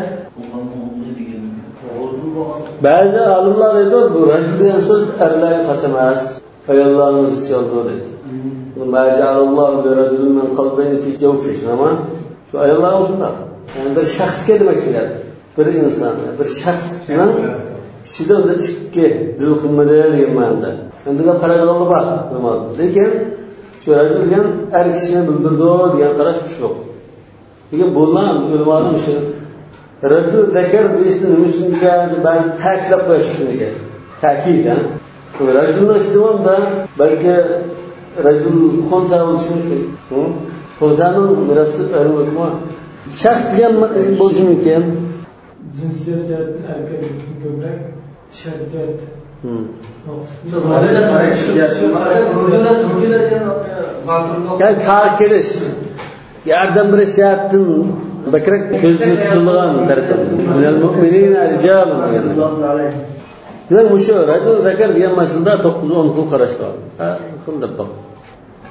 بەزى ئالىملار دەيدۇ، بۇ رەجۇل دېگەن سۆز ئەرلەرگە خاس ئەمەس. ئاياللارنىڭ ئۆزىگە ئالىدۇ دەيدۇ. ما جعل الله لرجل من قلبين في جوفه، شۇنداقمۇ؟ شۇ ئاياللارغا شۇنداق. يەنى بىر شەخسكە دېمەكچى. بىر ئىنسان، بىر شەخسنىڭ ئىچىدە ئۇندا ئىككى دىل قىلمىدى دېگەن مەنىدە. ئەمدى بۇنداق قارايدىغانلار بار، نورمال. لېكىن شۇ رەجۇل دېگەن ئەر كىشىنى بىلدۈرىدۇ دېگەن قاراش كۈچلۈك. لېكىن بۇلار ئۆلىمالار شۇ رەجۇل زەكەر دېيىشنى نېمە ئۈچۈن دېگەن بەزى تەكىتلەپ قويۇش ئۈچۈن دېگەن. تەكىت، ھە؟ بۇ رەجۇلنىڭ ئىچىدە بولمىدا، بەلكى رەجۇل خۇنسا بولۇشى مۇمكىن. ھە؟ خۇنسانىڭ مىراسى ئەرى بولمىدىمۇ؟ شەخس دېگەن بولۇشى مۇمكىن. جىنسىيەت جەھەتتىن ئەركەك جىنستىن كۆپرەك شەددىيەت. ھە. يەنى كار كېلىش، ياردەم بېرىش جەھەتتىن بەكرەك كۆزدە تۇتۇلغان تەرىپى. مىنەل مۇئمىنىنە رىجالۇن دېگەن. دېمەك، مۇشۇ رەجۇل زەكەر دېگەن مەسىلىدە توققۇز ئون خىل قاراش بار. ھەر خىل دەپ باق.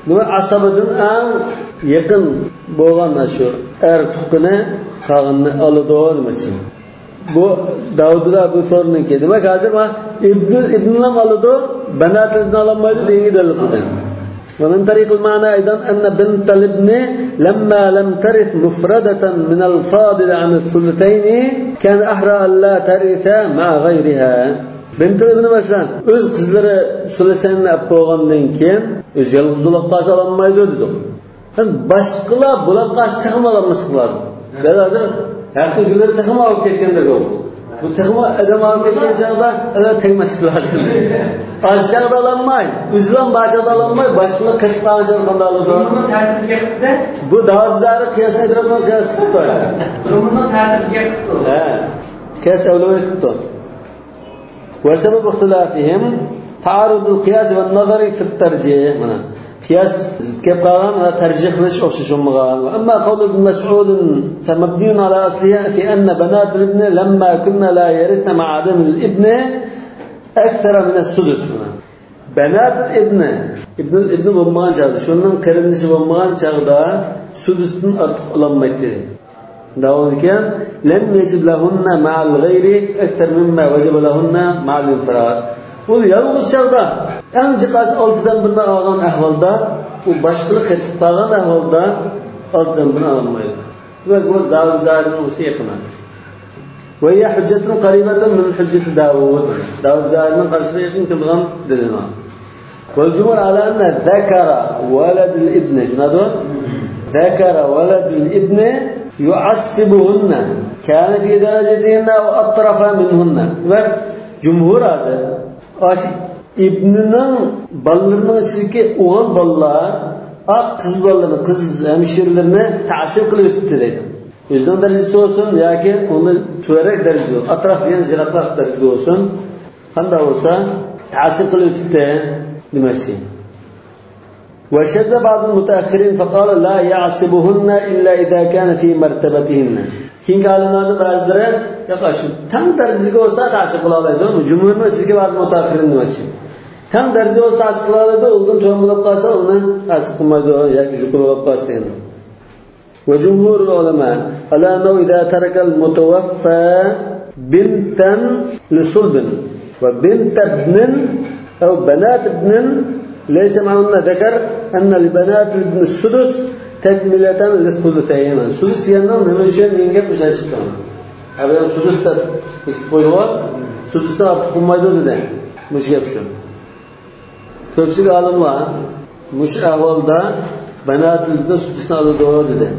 بۇ ئاسابىدىن ئەڭ يېقىن بولغان شۇ ئەر تۇغقىنى قالغىنىنى ئالىدۇ دېمەكچى. بۇ داۋۇدۇل ئەبۇ سورنىڭكى. دېمەك، ھازىر ما ئىبنۇل ئىبنىنىمۇ ئالىدۇ، بەناتىل ئىبنىنى ئالالمايدۇ دېگەنگە دەلىل قىلدى. ومن طريق المعنى أيضا أن بنت الابن لما لم ترث مفردة من الفاضل عن الثلثين كان أحرى ألا ترث مع غيرها. بىنتۇل ئىبنى، مەسىلەن، ئۆز قىزلىرى سۇلىسەننى ئەپ بولغاندىن كېيىن ئۆزى يالغۇز بولاپ قالسا ئالالمايدۇ دېدۇق. باشقىلار بۇلار قارشى تېخىمۇ ئالالماسلىق لازىم. بەزى ھازىر ھەققى گۈللىرى تېخىمۇ ئاغرىپ كەتكەندەك بولدى. بۇ تېخىمۇ ئادەم ئاغرىپ كەتكەن چاغدا ئادەم تەگمەسلىك لازىم. ئاز چاغدا ئالالماي، ئۆزىلا بار چاغدا ئالالماي، باشقىلار قېچىپ قالغان چاغدا قانداق ئالىدۇ؟ بۇ داۋۇت زاھىرى قىياسنى ئېتىراپ قىلىپ قىياس قىلىپتۇ. ھە. قىياس ئەۋلەۋ قىلىپتۇ. وسبب اختلافهم تعارض القياس والنظر في الترجيح. مانا، قىياس زىت كەپ قالغان ۋە تەرجىھ قىلىش ئوخشاش بولمىغان. وأما قول ابن مسعود فمبني على أصله في أن بنات الابن لما كن لا يرثن مع عدم الابن أكثر من السدس. مانا، بەناتىل ئىبنى، ئىبنىل ئىبنى بولمىغان چاغدا، شۇنىڭ قېرىندىشى بولمىغان چاغدا سۇدۇستىن ئارتۇق ئالالمايتتى. داۋامىدا كېيىن، لم يجب لهن مع الغير أكثر مما وجب لهن مع الانفراد. ئۇ يالغۇز چاغدا ئەڭ جىق ئاز ئالتىدىن بىرنى ئالغان ئەھۋالدا، ئۇ باشقىلار قېتىپ قالغان ئەھۋالدا ئالتىدىن بىرنى ئالالمايدۇ. دېمەك، بۇ داۋۇت زاھىرىنىڭ ئۇستىغا يېقىن. وهي حجة قريبة من حجة داود. داۋۇت زاھىرىنىڭ قارىشىغا يېقىن كېلىدىغان دەلىل. والجمهور على أن ذكر ولد الابن، شۇنداقتۇ؟ ذكر ولد الابن يعصبهن كان في درجتهن أو أطرف منهن. دېمەك، جۇمھۇر ھازىر ئاشۇ ئىبنىنىڭ بالىلىرىنىڭ ئىچىدىكى ئوغۇل بالىلار، ئا، قىز بالىلىرىنى، قىز ھەمشىرىلىرىنى تەسىر قىلىۋېتىپتۇ دەيدۇ. ئۆزىنىڭ دەرىجىسى بولسۇن ياكى ئۇنىڭدىن تۆۋەنرەك دەرىجىدە، ئەتراپ دېگەن يىراقراق دەرىجىدە بولسۇن، قانداق بولسا تەسىر قىلىۋېتىپتۇ دېمەكچى. وشذ بعض المتأخرين فقال لا يعصبهن إلا إذا كان في مرتبتهن. كېيىنكى ئالىملاردىن بەزىلىرى، ياق، شۇ تەڭ دەرىجىدىكى بولسا تەسىر قىلالايدۇ. جۇمھۇرنىڭ ئىچىدىكى بەزى مۇتەئەخخىرىن دېمەكچى. تەڭ دەرىجىدە بولسا تەسىر قىلالايدۇ، ئۇنىڭدىن تۆۋەن بولۇپ قالسا ئۇنى تەسىر قىلمايدۇ ياكى يۇقىرى بولۇپ قالسا دېگەن. وجمهور العلماء على أنه إذا ترك المتوفى بنتا لصلب وبنت ابن أو بنات ابن ليس معهن ذكر أن لبنات الابن السدس تكملة للثلثين. سۇدۇس دېگەننىڭ نېمە ئۈچۈن دېگەن گەپ مۇشۇ چىققان. ھە، بۇ سۇدۇس دەپ بېكىتىپ قويدۇق. سۇدۇستىن ئارتۇق بولمايدۇ دېدى. مۇشۇ گەپ شۇ. كۆپچىلىك ئالىملار مۇشۇ ئەھۋالدا بەناتىل ئىبنى سۇدۇسنى ئالىدۇ دېدى.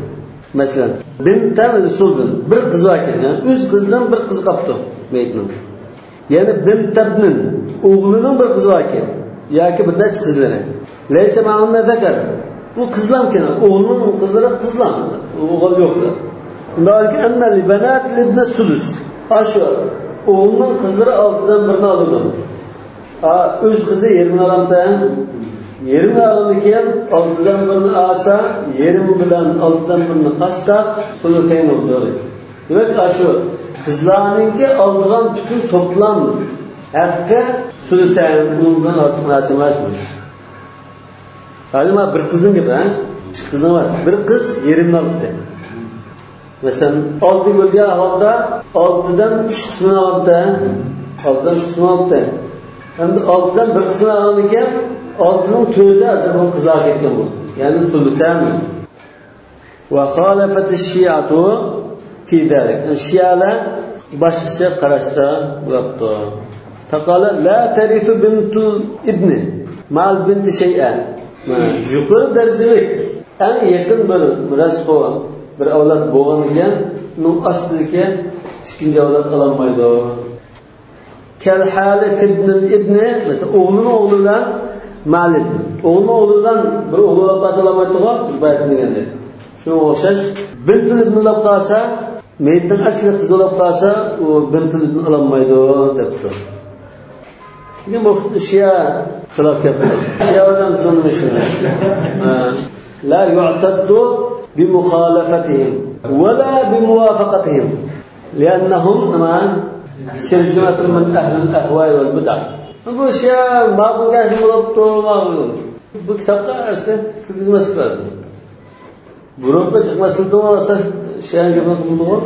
مەسىلەن، بىنتەن لىسۇلبىن، بىر قىز باركەن، يەنى ئۆز قىزىدىن بىر قىز قاپتۇ مېيىتنىڭ. يەنى بىنتەبنىن، ئوغلىنىڭ بىر قىزى باركەن ياكى بىر نەچچە قىزلىرى. لەيسە مەئۇننە زەكەر، ئۇ قىزلامكەن، ئوغلىنىڭ قىزلىرى قىزلام، ئوغۇل يوق. ئۇنداق ئەننە لىبەناتىل ئىبنى سۇدۇس، ئاشۇ ئوغلىنىڭ قىزلىرى ئالتىدىن بىرنى ئالىدۇ. ئا، ئۆز قىزى يېرىمنى ئالامتى؟ يېرىمنى ئالغاندىن كېيىن ئالتىدىن بىرنى ئالسا، يېرىم بىلەن ئالتىدىن بىرنى قاچساق، سۇلۇسەين بولىدۇ. دېمەك، ئاشۇ قىزلارنىڭكى ئالىدىغان پۈتۈن توپلام ھەققى سۇلۇسەين، ئۇنىڭدىن ئارتۇق نەرسە ئەمەس. ھازىر مانا بىر قىزنىڭ گېپى، ھە؟ ئىككى قىزنىڭ ئەمەس. بىر قىز يېرىمنى ئالىپتۇ. مەسىلەن، ئالتە بۆلگەن ھالدا ئالتىدىن ئۈچ قىسمىنى ئالىدۇ. ئالتىدىن ئۈچ قىسمىنى ئالىدۇ. ئەمدى ئالتىدىن بىر قىسمىنى ئالغاندىن كېيىن، ئالتىنىڭ تۆتى ھازىر بۇ قىزلارغا كەتكەن بولدى. يەنى سۇلۇسەن. وخالفت الشيعة في ذلك. شىئەلەر باشقىچە قاراشتا بولۇپتۇ. فقال لا ترث بنت الابن مع البنت شيئا. مانا، يۇقىرى دەرىجىلىك، ئەڭ يېقىن بىر مىراسخور، بىر ئەۋلاد بولغاندىكىن، ئۇنىڭ ئاستىدىكى ئىككىنچى ئەۋلاد ئالالمايدۇ. كالحالف ابن الابن، مەسىلەن، ئوغلىنىڭ ئوغلى بىلەن مەلىم. ئوغلىنىڭ ئوغلى بىلەن بىر ئوغلى بولۇپ قالسا ئالالمايدىغۇ، بايىقى دېگەندەك. شۇنىڭغا ئوخشاش، بىنتۇل ئىبن بولۇپ قالسا، مېيىتنىڭ ئەسلى قىزى بولۇپ قالسا، ئۇ بىنتۇل ئىبن ئالالمايدۇ، دەپتۇ. لېكىن بۇ شىئە خىلاپ گەپ. شىئە ئادەم تۇتۇلمىشى. لا يعتد بمخالفتهم ولا بموافقتهم لأنهم شرذمة من أهل الأهواء والبدع. بۇ شىئە ماقۇل گەپ بولۇپتۇ، ماقۇل. بۇ كىتابقا ئەسلى كىرگۈزمەسلىك لازىم. گۇرۇپپا چىقماسلىقتىن ئاساس شىئەنى گەپنى قىلدىغۇ.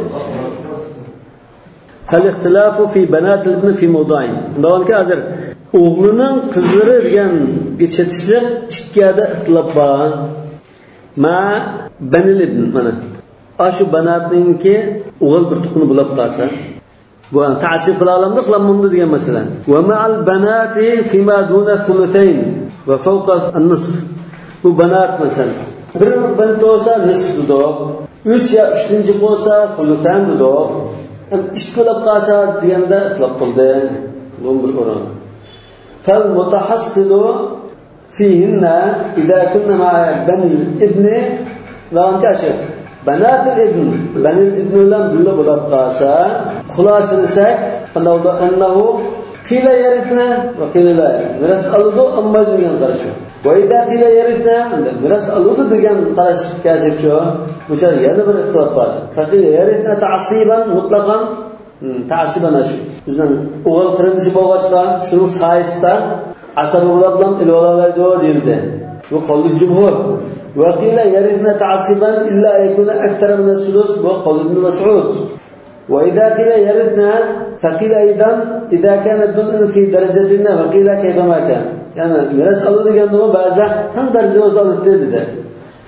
فالاختلاف في بنات الابن في موضعين. دەۋامكى ھازىر ئوغلىنىڭ قىزلىرى دېگەن چېتىشلىق ئىككى يەردە ئىختىلاپ بار. مع بني الابن، مانا. ئاشۇ بەناتنىڭكى ئوغۇل بىر تۇغقىنى بولاپ قالسا، بۇ تەسىب قىلالامدۇ، قىلالمامدۇ دېگەن مەسىلە. ومع البنات فيما دون الثلثين وفوق النصف. بۇ بەنات مەسىلەن، بىر بەنت بولسا نىسف دېدۇق، ئۈچ يا ئۈچتىن جىق بولسا سۇلۇسەن دېدۇق. ئەمدى ئىككى بولۇپ قالسا دېگەندە ئىتلاق قىلدى. بۇ بىر ئورۇن. فالمتحصل فيهن إذا كن مع بني الابن، ۋە ئانكى ئاشۇ بنات الابن، بني الابن بىلەن بىللە بولاپ قالسا، خۇلاسىلىسەك، قانداق بولىدۇ؟ أنه قيل يرثن وقيل لا يرثن. مىراس ئالىدۇ، ئالمايدۇ دېگەن قاراش. وإذا قيل يرثن، ئەمدى مىراس ئالىدۇ دېگەن قاراش كەلسەكچۇ، بۇ چاغدا يەنە بىر ئىختىلاپ بار. فقيل يرثن تعصيبا مطلقا. ھىم، تەسىبەن ئاشۇ. بىزنىڭ ئوغۇل قېرىندىشى بولغاچقا، شۇنىڭ سايىسىدا ئاسابە بولۇپلا ئېلىۋالالايدۇ دېيىلدى. بۇ قول جۇمھۇر. وقيل يرثن تعصيبا إلا أن يكون أكثر من الثلث، بۇ قول ئىبن مەسئۇد. وإذا قيل يرثن فقيل أيضا إذا كان ابن الابن في درجتهن وقيل كيفما كان. يەنى مىراس ئالىدۇ دېگەندىمۇ بەزىلەر تەڭ دەرىجىدە بولسا ئالىدۇ دېدى.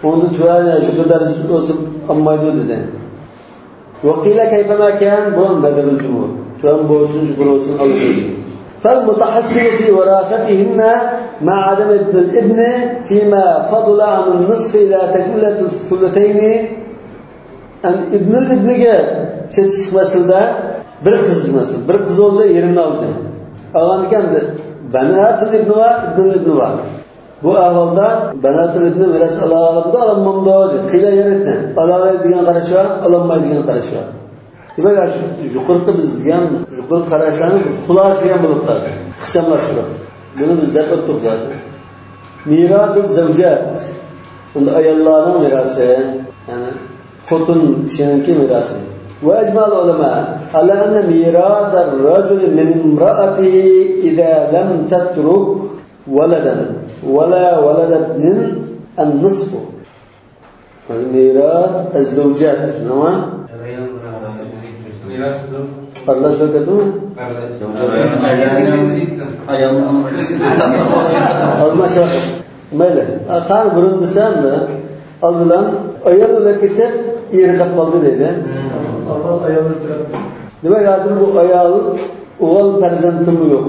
ئۇنىڭدىن تۆۋەن يا يۇقىرى دەرىجىدە بولسا ئالمايدۇ دېدى. وقيل كيفما كان، بۇ مەزھەبىل جۇمھۇر. تۆۋەن بولسۇن، يۇقىرى بولسۇن، ئالىدۇ. فالمتحصل في وراثتهن مع عدم ابن الابن فيما فضل عن النصف إلى تكملة الثلثين. ئەمدى ئىبنۇل ئىبنىگە چېتىشلىق مەسىلىدە بىر قىز مەسىلەن، بىر قىز بولدى، يېرىمنى ئالدى. ئالغاندىكىن ئەمدى بەناتۇل ئىبنى بار، ئىبنۇل ئىبنى بار. بۇ ئەھۋالدا بەناتۇل ئىبنى مىراس ئالالامدۇ، ئالالمامدۇ دېدى. قىلە يەرىتنى ئالالايدىغان قاراش بار، ئالالمايدىغان قاراش بار. دېمەك، شۇ يۇقىرىقى بىز دېگەن يۇقىرىقى قاراشلارنى خۇلاسە دېگەن بولۇپ قالدى. ئىخچاملاشتۇرۇپ. بۇنى بىز دەپ ئۆتتۇق زادى. مىراسۇ زەۋجات. بۇندا ئاياللارنىڭ مىراسى. يەنى خوتۇن كىشىنىڭكى مىراسى. وأجمع العلماء على أن ميراث الرجل من امرأته إذا لم تترك ولدا ولا ولد ابن النصف. مىراسۇ زەۋجات. نېمە؟ ئارىلاشتۇرۇپ كەتتىڭمۇ؟ ئالماشتۇرۇپ. مەيلى. قانداق بۇرۇن دېسەم، ئالدىن ئايال ئۆلۈپ كېتىپ، ئېرى قېلىپ قالدى دەيدۇ. ئاۋۋال ئايال ئۆلتۈرۈپ. دېمەك، ھازىر بۇ ئايال ئوغۇل پەرزەنتىمۇ يوق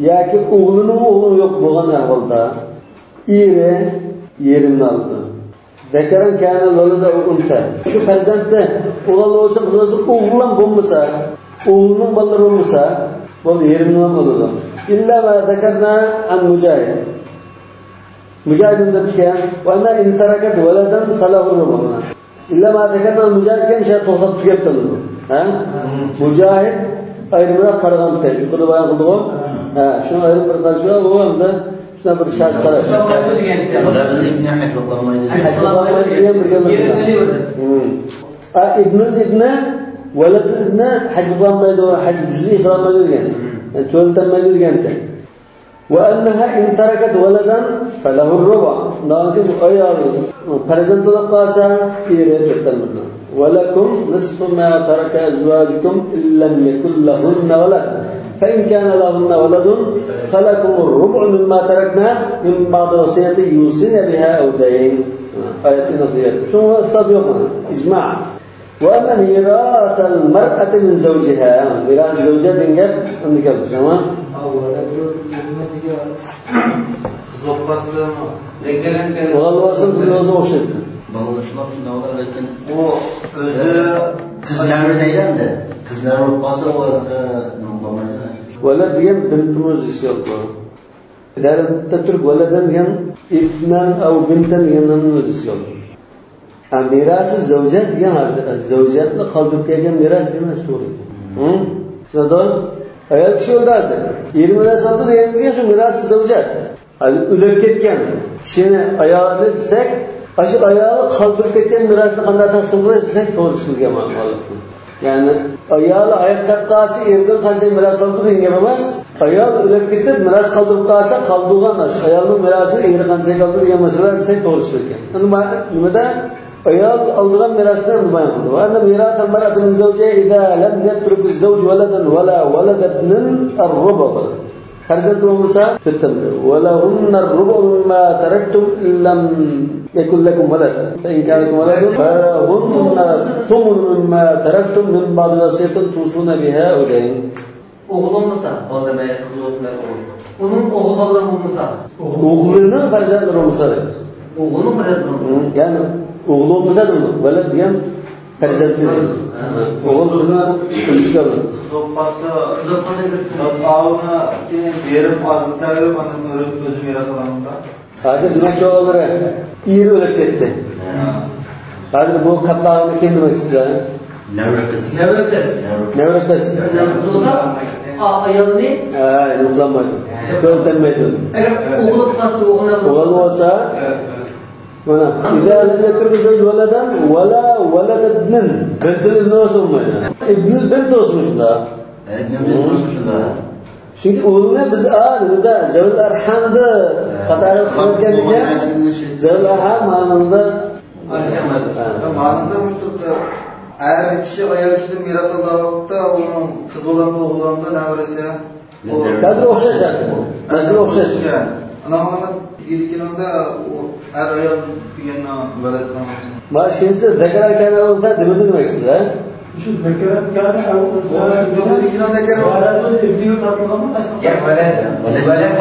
ياكى ئوغلىنىڭ ئوغلى يوق بولغان ئەھۋالدا ئېرى يېرىمنى ئالىدۇ. ذكرا كان ولد أو أنثى. شۇ پەرزەنتتە ئوغۇل بولسا، قىز بولسا، ئوغۇللام بولمىسا، ئوغلىنىڭ بالىلىرى بولمىسا، بولدى، يېرىمنى ئالىدۇ. إلا ما ذكرنا عن مجاهد. مۇجاھىدنىڭ دەپتىكەن، وأنها إن تركت ولدا فله الربع. إلا ما ذكرنا عن مجاهد دېگەن شۇ توختاپ تۈگەپتۇ. ھە؟ مۇجاھىد ئايرىمراق قارىغان ئىكەن. يۇقىرىدا بايان قىلدىغۇ. ھە، شۇنىڭ ئايرىم بىر قارىشى بار، بۇ ئەمدى شۇنداق بىر شەرت قاراش. ھەجۋىقلانمايدۇ دېگەن ئىكەن. ھەجۋىقلانمايدۇ. ھەجۋىقلانمايدۇ دېگەن بىر گەپ. ھە، ئىبنۇل ئىبنى، ۋەلەدۇل ئىبنى ھەجۋىقلانمايدۇ، ھەج جۈزئىي قىلالمايدۇ دېگەن. يەنى تۆلىتەلمەيدۇ دېگەن ئىكەن. وأنها إن تركت ولدا فله الربع. ئۇنداقتىكى بۇ ئايال پەرزەنت بولۇپ قالسا، ئېرى تۆتتىن بىرنى. ولكم نصف ما ترك أزواجكم إن لم يكن لهن ولد. فإن كان لهن ولد فلكم الربع مما تركن من بعد وصية يوصين بها أو دين. ئايەتنى ئوقۇيدۇ. شۇڭا خىتاب يوق. ئىجما. وأن ميراث المرأة من زوجها. مىراسۇ زەۋجات دېگەن گەپ ئەمدى كەلدى، شۇڭا. ھا، ۋەلەدۇل ئىبنى دېگەن قىز بولۇپ قالسىمۇ. ئوغۇل بولسا، قىز بولسا ئوخشايدۇ. بالىلار شۇنداق، شۇنداق بولار، لېكىن ئۇ ئۆزى قىز نەۋرە دەيدۇ ئەمدى. قىز نەۋرە بولۇپ قالسا، ئۇ، ئە، نېمە قىلالمايدۇ. ۋەلەد دېگەن بىنتىمۇ زىيسى يوق. دەرەتتە تۇرۇپ ۋەلەدەن دېگەن ئىبنەن ئەۋ بىنتەن دېگەن نەمنى ئۆز ئىچىگە ئالىدۇ. ھە، مىراسۇ زەۋجات دېگەن ھازىر، زەۋجاتنى قالدۇرۇپ كەلگەن مىراس دېگەن توغرا. ھە؟ چۈشەندىڭىز؟ ئايال كىشى ئۆلدى ھازىر. ئېرى مىراس ئالدى دېگەن، دېگەن شۇ مىراسۇ زەۋجات. ھازىر ئۆلۈپ كەتكەن كىشىنى ئايالى دېسەك، ئاشۇ ئايالى قالدۇرۇپ كەتكەن مىراسنى قانداق تەقسىم قىلىسىز دېسەك، توغرا چۈشىنىلگەن مانا. يەنى ئايالى ھايات قالسا ئېرىدىن قانچە مىراس ئالىدۇ دېگەن گەپ ئەمەس. ئايال ئۆلۈپ كېتىپ مىراس قالدۇرۇپ قالسا، قالدۇرغان ئايالنىڭ مىراسىنى ئېرى قانچە ئالىدۇ دېگەن مەسىلە دېسەك توغرا چۈشىنىدىكەن. ئەمدى ما-، نېمىدە ئايال ئالىدىغان مىراسنى ئەمدى بايان قىلدى. وأن ميراث المرأة من زوجها إذا لم يترك الزوج ولدا ولا ولد ابن الربع. پەرزەنت بولمىسا، تۆتتىن بىرى. ولهن الربع مما تركتم إن لم يكن لكم ولد. فإن كان لكم ولد فلهن الثمن مما تركتم من بعد وصية توصون بها أو دين. ئوغلى بولمىسا، بالىلىرى، قىز بولسۇن، ئوغلى. ئۇنىڭ ئوغۇل بالىلىرى بولمىسا. ئوغلىنىڭ پەرزەنتلىرى بولمىسا دەيمىز. ئوغلىنىڭ پەرزەنتلىرى بولمىسا. ھە، يەنى ئوغلى بولمىسا دەيمىز. ۋەلەد دېگەن پەرزەنتى دەيمىز. ھە. ئوغۇل قىزنى ئۆزىگە ئالىدۇ. قىز بولۇپ قالسا، قىز بولۇپ قالسا، ئاۋۇنى كېيىن يېرىم ئازلىق تەۋرىپ، ئاندىن ئۆزى مىراس ئالامدۇ. ھازىر دېمەكچى بولغانلىرى، ئېرى ئۆلۈپ كەتتى. ھە. ھازىر بۇ قاپلانغاننى كىم دېمەكچىسىلەر؟ نەۋرە قىز. نەۋرە قىز. نەۋرە قىز. نەۋرە قىز بولسا، ئا-، ئايالنى، ھە، يوقلانمايدۇ. ھە. كۆرسەتمەيدۇ. ئەگەر ئوغۇل بولسا، ئوغۇل بولسا، ھە، ھە. مانا، إذا لم يترك الزوج ولدا ولا ولد ابن. بىنتۇل ئىبن بولسا بولمايدۇ. ئىبنۇل بىنت بولسا شۇنداق. ئىبنۇل بىنت بولسا شۇنداق. چۈنكى ئۇنى بىز، ئا، نېمىدە، زەۋل ئەرھامدا قاتارىغا قىلىۋەتكەنلىكى، زەۋل ئەرھام مانىدا. مانىدا مۇشۇ ئەر كىشى ئايال كىشىدىن مىراس ئالغان ۋاقىتتا ئۇنىڭ قىز بولامدۇ، ئوغۇل بولامدۇ، نەۋرىسى؟ مەزمۇن ئوخشاش. مەزمۇن ئوخشاش. ئانا ئۇنىڭ دېگىنىڭدە ئۇ ئەر ئايال دېگەننىڭ ۋەلەدنىڭ. ما ئىككىنچىسى، ذكرا كان أو أنثى دېمىدى دېمەكسىز، ھە؟ شۇ ذكرا كان أو أنثى. ۋەلەدۇل ئىبنىگە قارىتىلغانمۇ؟ ياق، ۋەلەد. ۋەلەد.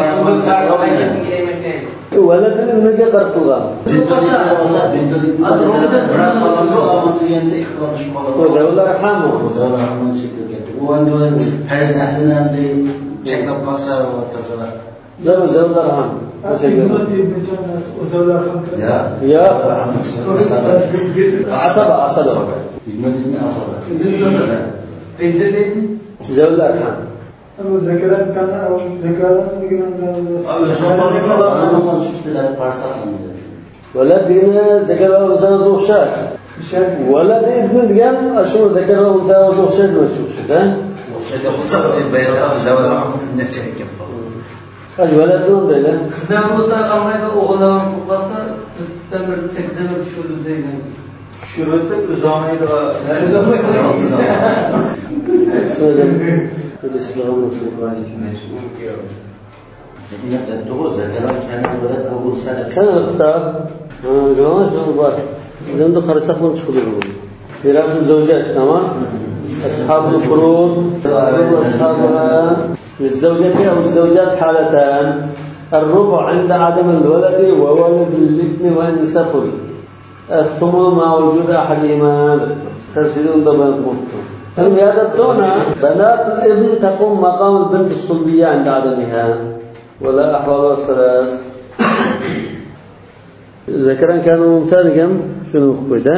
ۋەلەدۇل ئىبنىگە قارىتىلغان. بىنتۇل ئىبن بولسا، بىنتۇل ئىبن بولسا، بىراز قالغاندا ئالغان دېگەندە ئىختىلاپ چۈشۈپ قالىدۇ. ئۇ زەۋل ئەرھام ئۇ. ئۇ زەۋل ئەرھامنى چېكىپ كەتتى. ئۇ ئەمدى پەرز ئەھلىنى ئەمدى چەكلەپ قالسا، ئۇ تازا. ياق، زەۋل ئەرھام. يا، يا. عصبة، عصبة. ذوي الأرحام. ۋەلەد دېگىنى زەكەر ۋە ئۇنساغا ئوخشاش. ۋەلەد ئىبنى دېگەن ئاشۇ زەكەر ۋە ئۇنساغا ئوخشاش دېمەكچى، ئوخشاش-دە. ئوخشاش، ئوخشاش. ئاشۇ ۋەلەدنى دەيلى. قىزلار بولسا ئالمايدۇ، ئوغۇللار بولۇپ قالسا، تۆتتىن بىر، سەككىزدىن بىر چۈشۈرىدۇ دەيدۇ. چۈشۈرۈۋېتىپ، ئۆزى ئالمايدۇ. كەينىدە دەپتۇرغۇ، زەكەران كانە ۋەلەد ئەۋ ئۇنسا دەپ. كەينىدە كىتاب. ھە، گۆرۈڭلار، شۇنىڭ بار. ئەمدى قارىساق بۇنى چىقىدۇ بۇ. ميراث الزوجات، تمام. أصحاب الفروض، أصحابها. للزوجة أو الزوجات حالتان. الربع عند عدم الولد وولد الابن وإن ثقل. الثمن مع وجود أحدهما. تەپسىلىي ئۇندا بايان قىلىپتۇ. ھەم يا دەپتۇ، بنات الابن تقوم مقام البنت الصلبية عند عدمها. ولا أحوال الثلاث. زەكەران كانە ئۇنسا دېگەن شۇنى ئوقۇپ قويدى.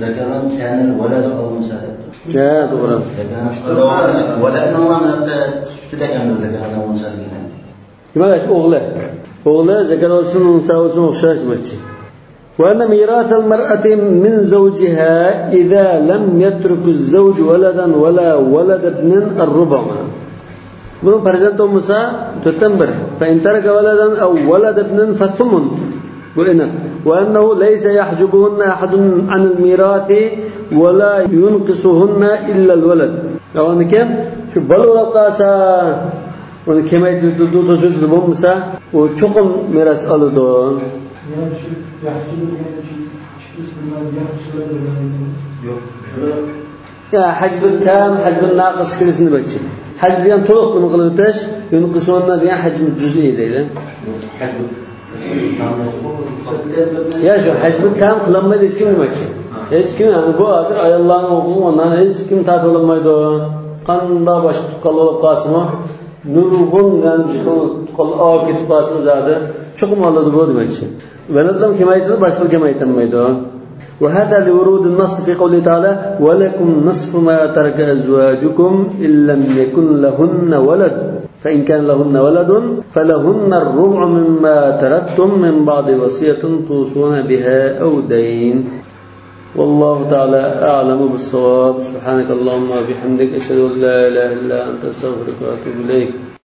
زەكەران كانە ۋەلەد ئەۋ ئۇنسا دەپتۇ. ھە، توغرا. زەكەران ۋەلەدنىڭ سۈپىتى دېگەن زەكەران ئەۋ ئۇنسا دېگەن. دېمەك، ئوغلى. ئوغلى زەكەر بولسۇن، ئۇنسا بولسۇن، ئوخشاش دېمەكچى. وأن ميراث المرأة من زوجها إذا لم يترك الزوج ولدا ولا ولد ابن الربع. بۇنىڭ پەرزەنتى بولمىسا، تۆتتىن بىر. فإن ترك ولدا أو ولد ابن فالثمن. بۇ ئېنىق. وأنه ليس يحجبهن أحد عن الميراث ولا ينقصهن إلا الولد. يەنى كىم شۇ بالا بولۇپ قالسا، ئۇنى كېمەيتىدۇ، توسۇۋېتىدۇ، بولمىسا ئۇ چوقۇم مىراس ئالىدۇ. يەنى شۇ ياخشىلىق دېگەن ئىككىسى بىلەن ياخشى سۆزلەپ بېرىدۇ. يوق. يا، ھەجبۇ تام، ھەجبۇ ناقىس كىرسىن دېمەكچى. ھەجب دېگەن تولۇق نېمە قىلىۋېتىش، يۇنقىسۇننا دېگەن ھەجبۇ جۈزئىي دەيدۇ. ھەجبۇ. يا، شۇ ھەجبۇ تام قىلالمايدۇ ھېچكىم دېمەكچى. ھېچكىم، يەنى بۇ ھازىر ئاياللارنىڭ ھوقۇقى ئۇنىڭ ھېچكىم تارتىۋالالمايدۇ. قانداق باشقا تۇغقان بولۇپ قالسىمۇ، نۇرغۇن، يەنى بىر خىل تۇغقانلار ئاغرىپ كېتىپ قالسىمۇ زادى چوقۇم ئالىدۇ بۇ دېمەكچى. ۋەلەدلەرنى كېمەيتىدۇ، باشقىلار كېمەيتەلمەيدۇ. وهذا لورود النص في قوله تعالى: ولكم نصف ما ترك أزواجكم إن لم يكن لهن ولد، فإن كان لهن ولد فلهن الربع مما تركتم من بعد وصية توصون بها أو دين. والله تعالى أعلم بالصواب. سبحانك اللهم وبحمدك، أشهد أن لا إله إلا أنت، أستغفرك وأتوب إليك.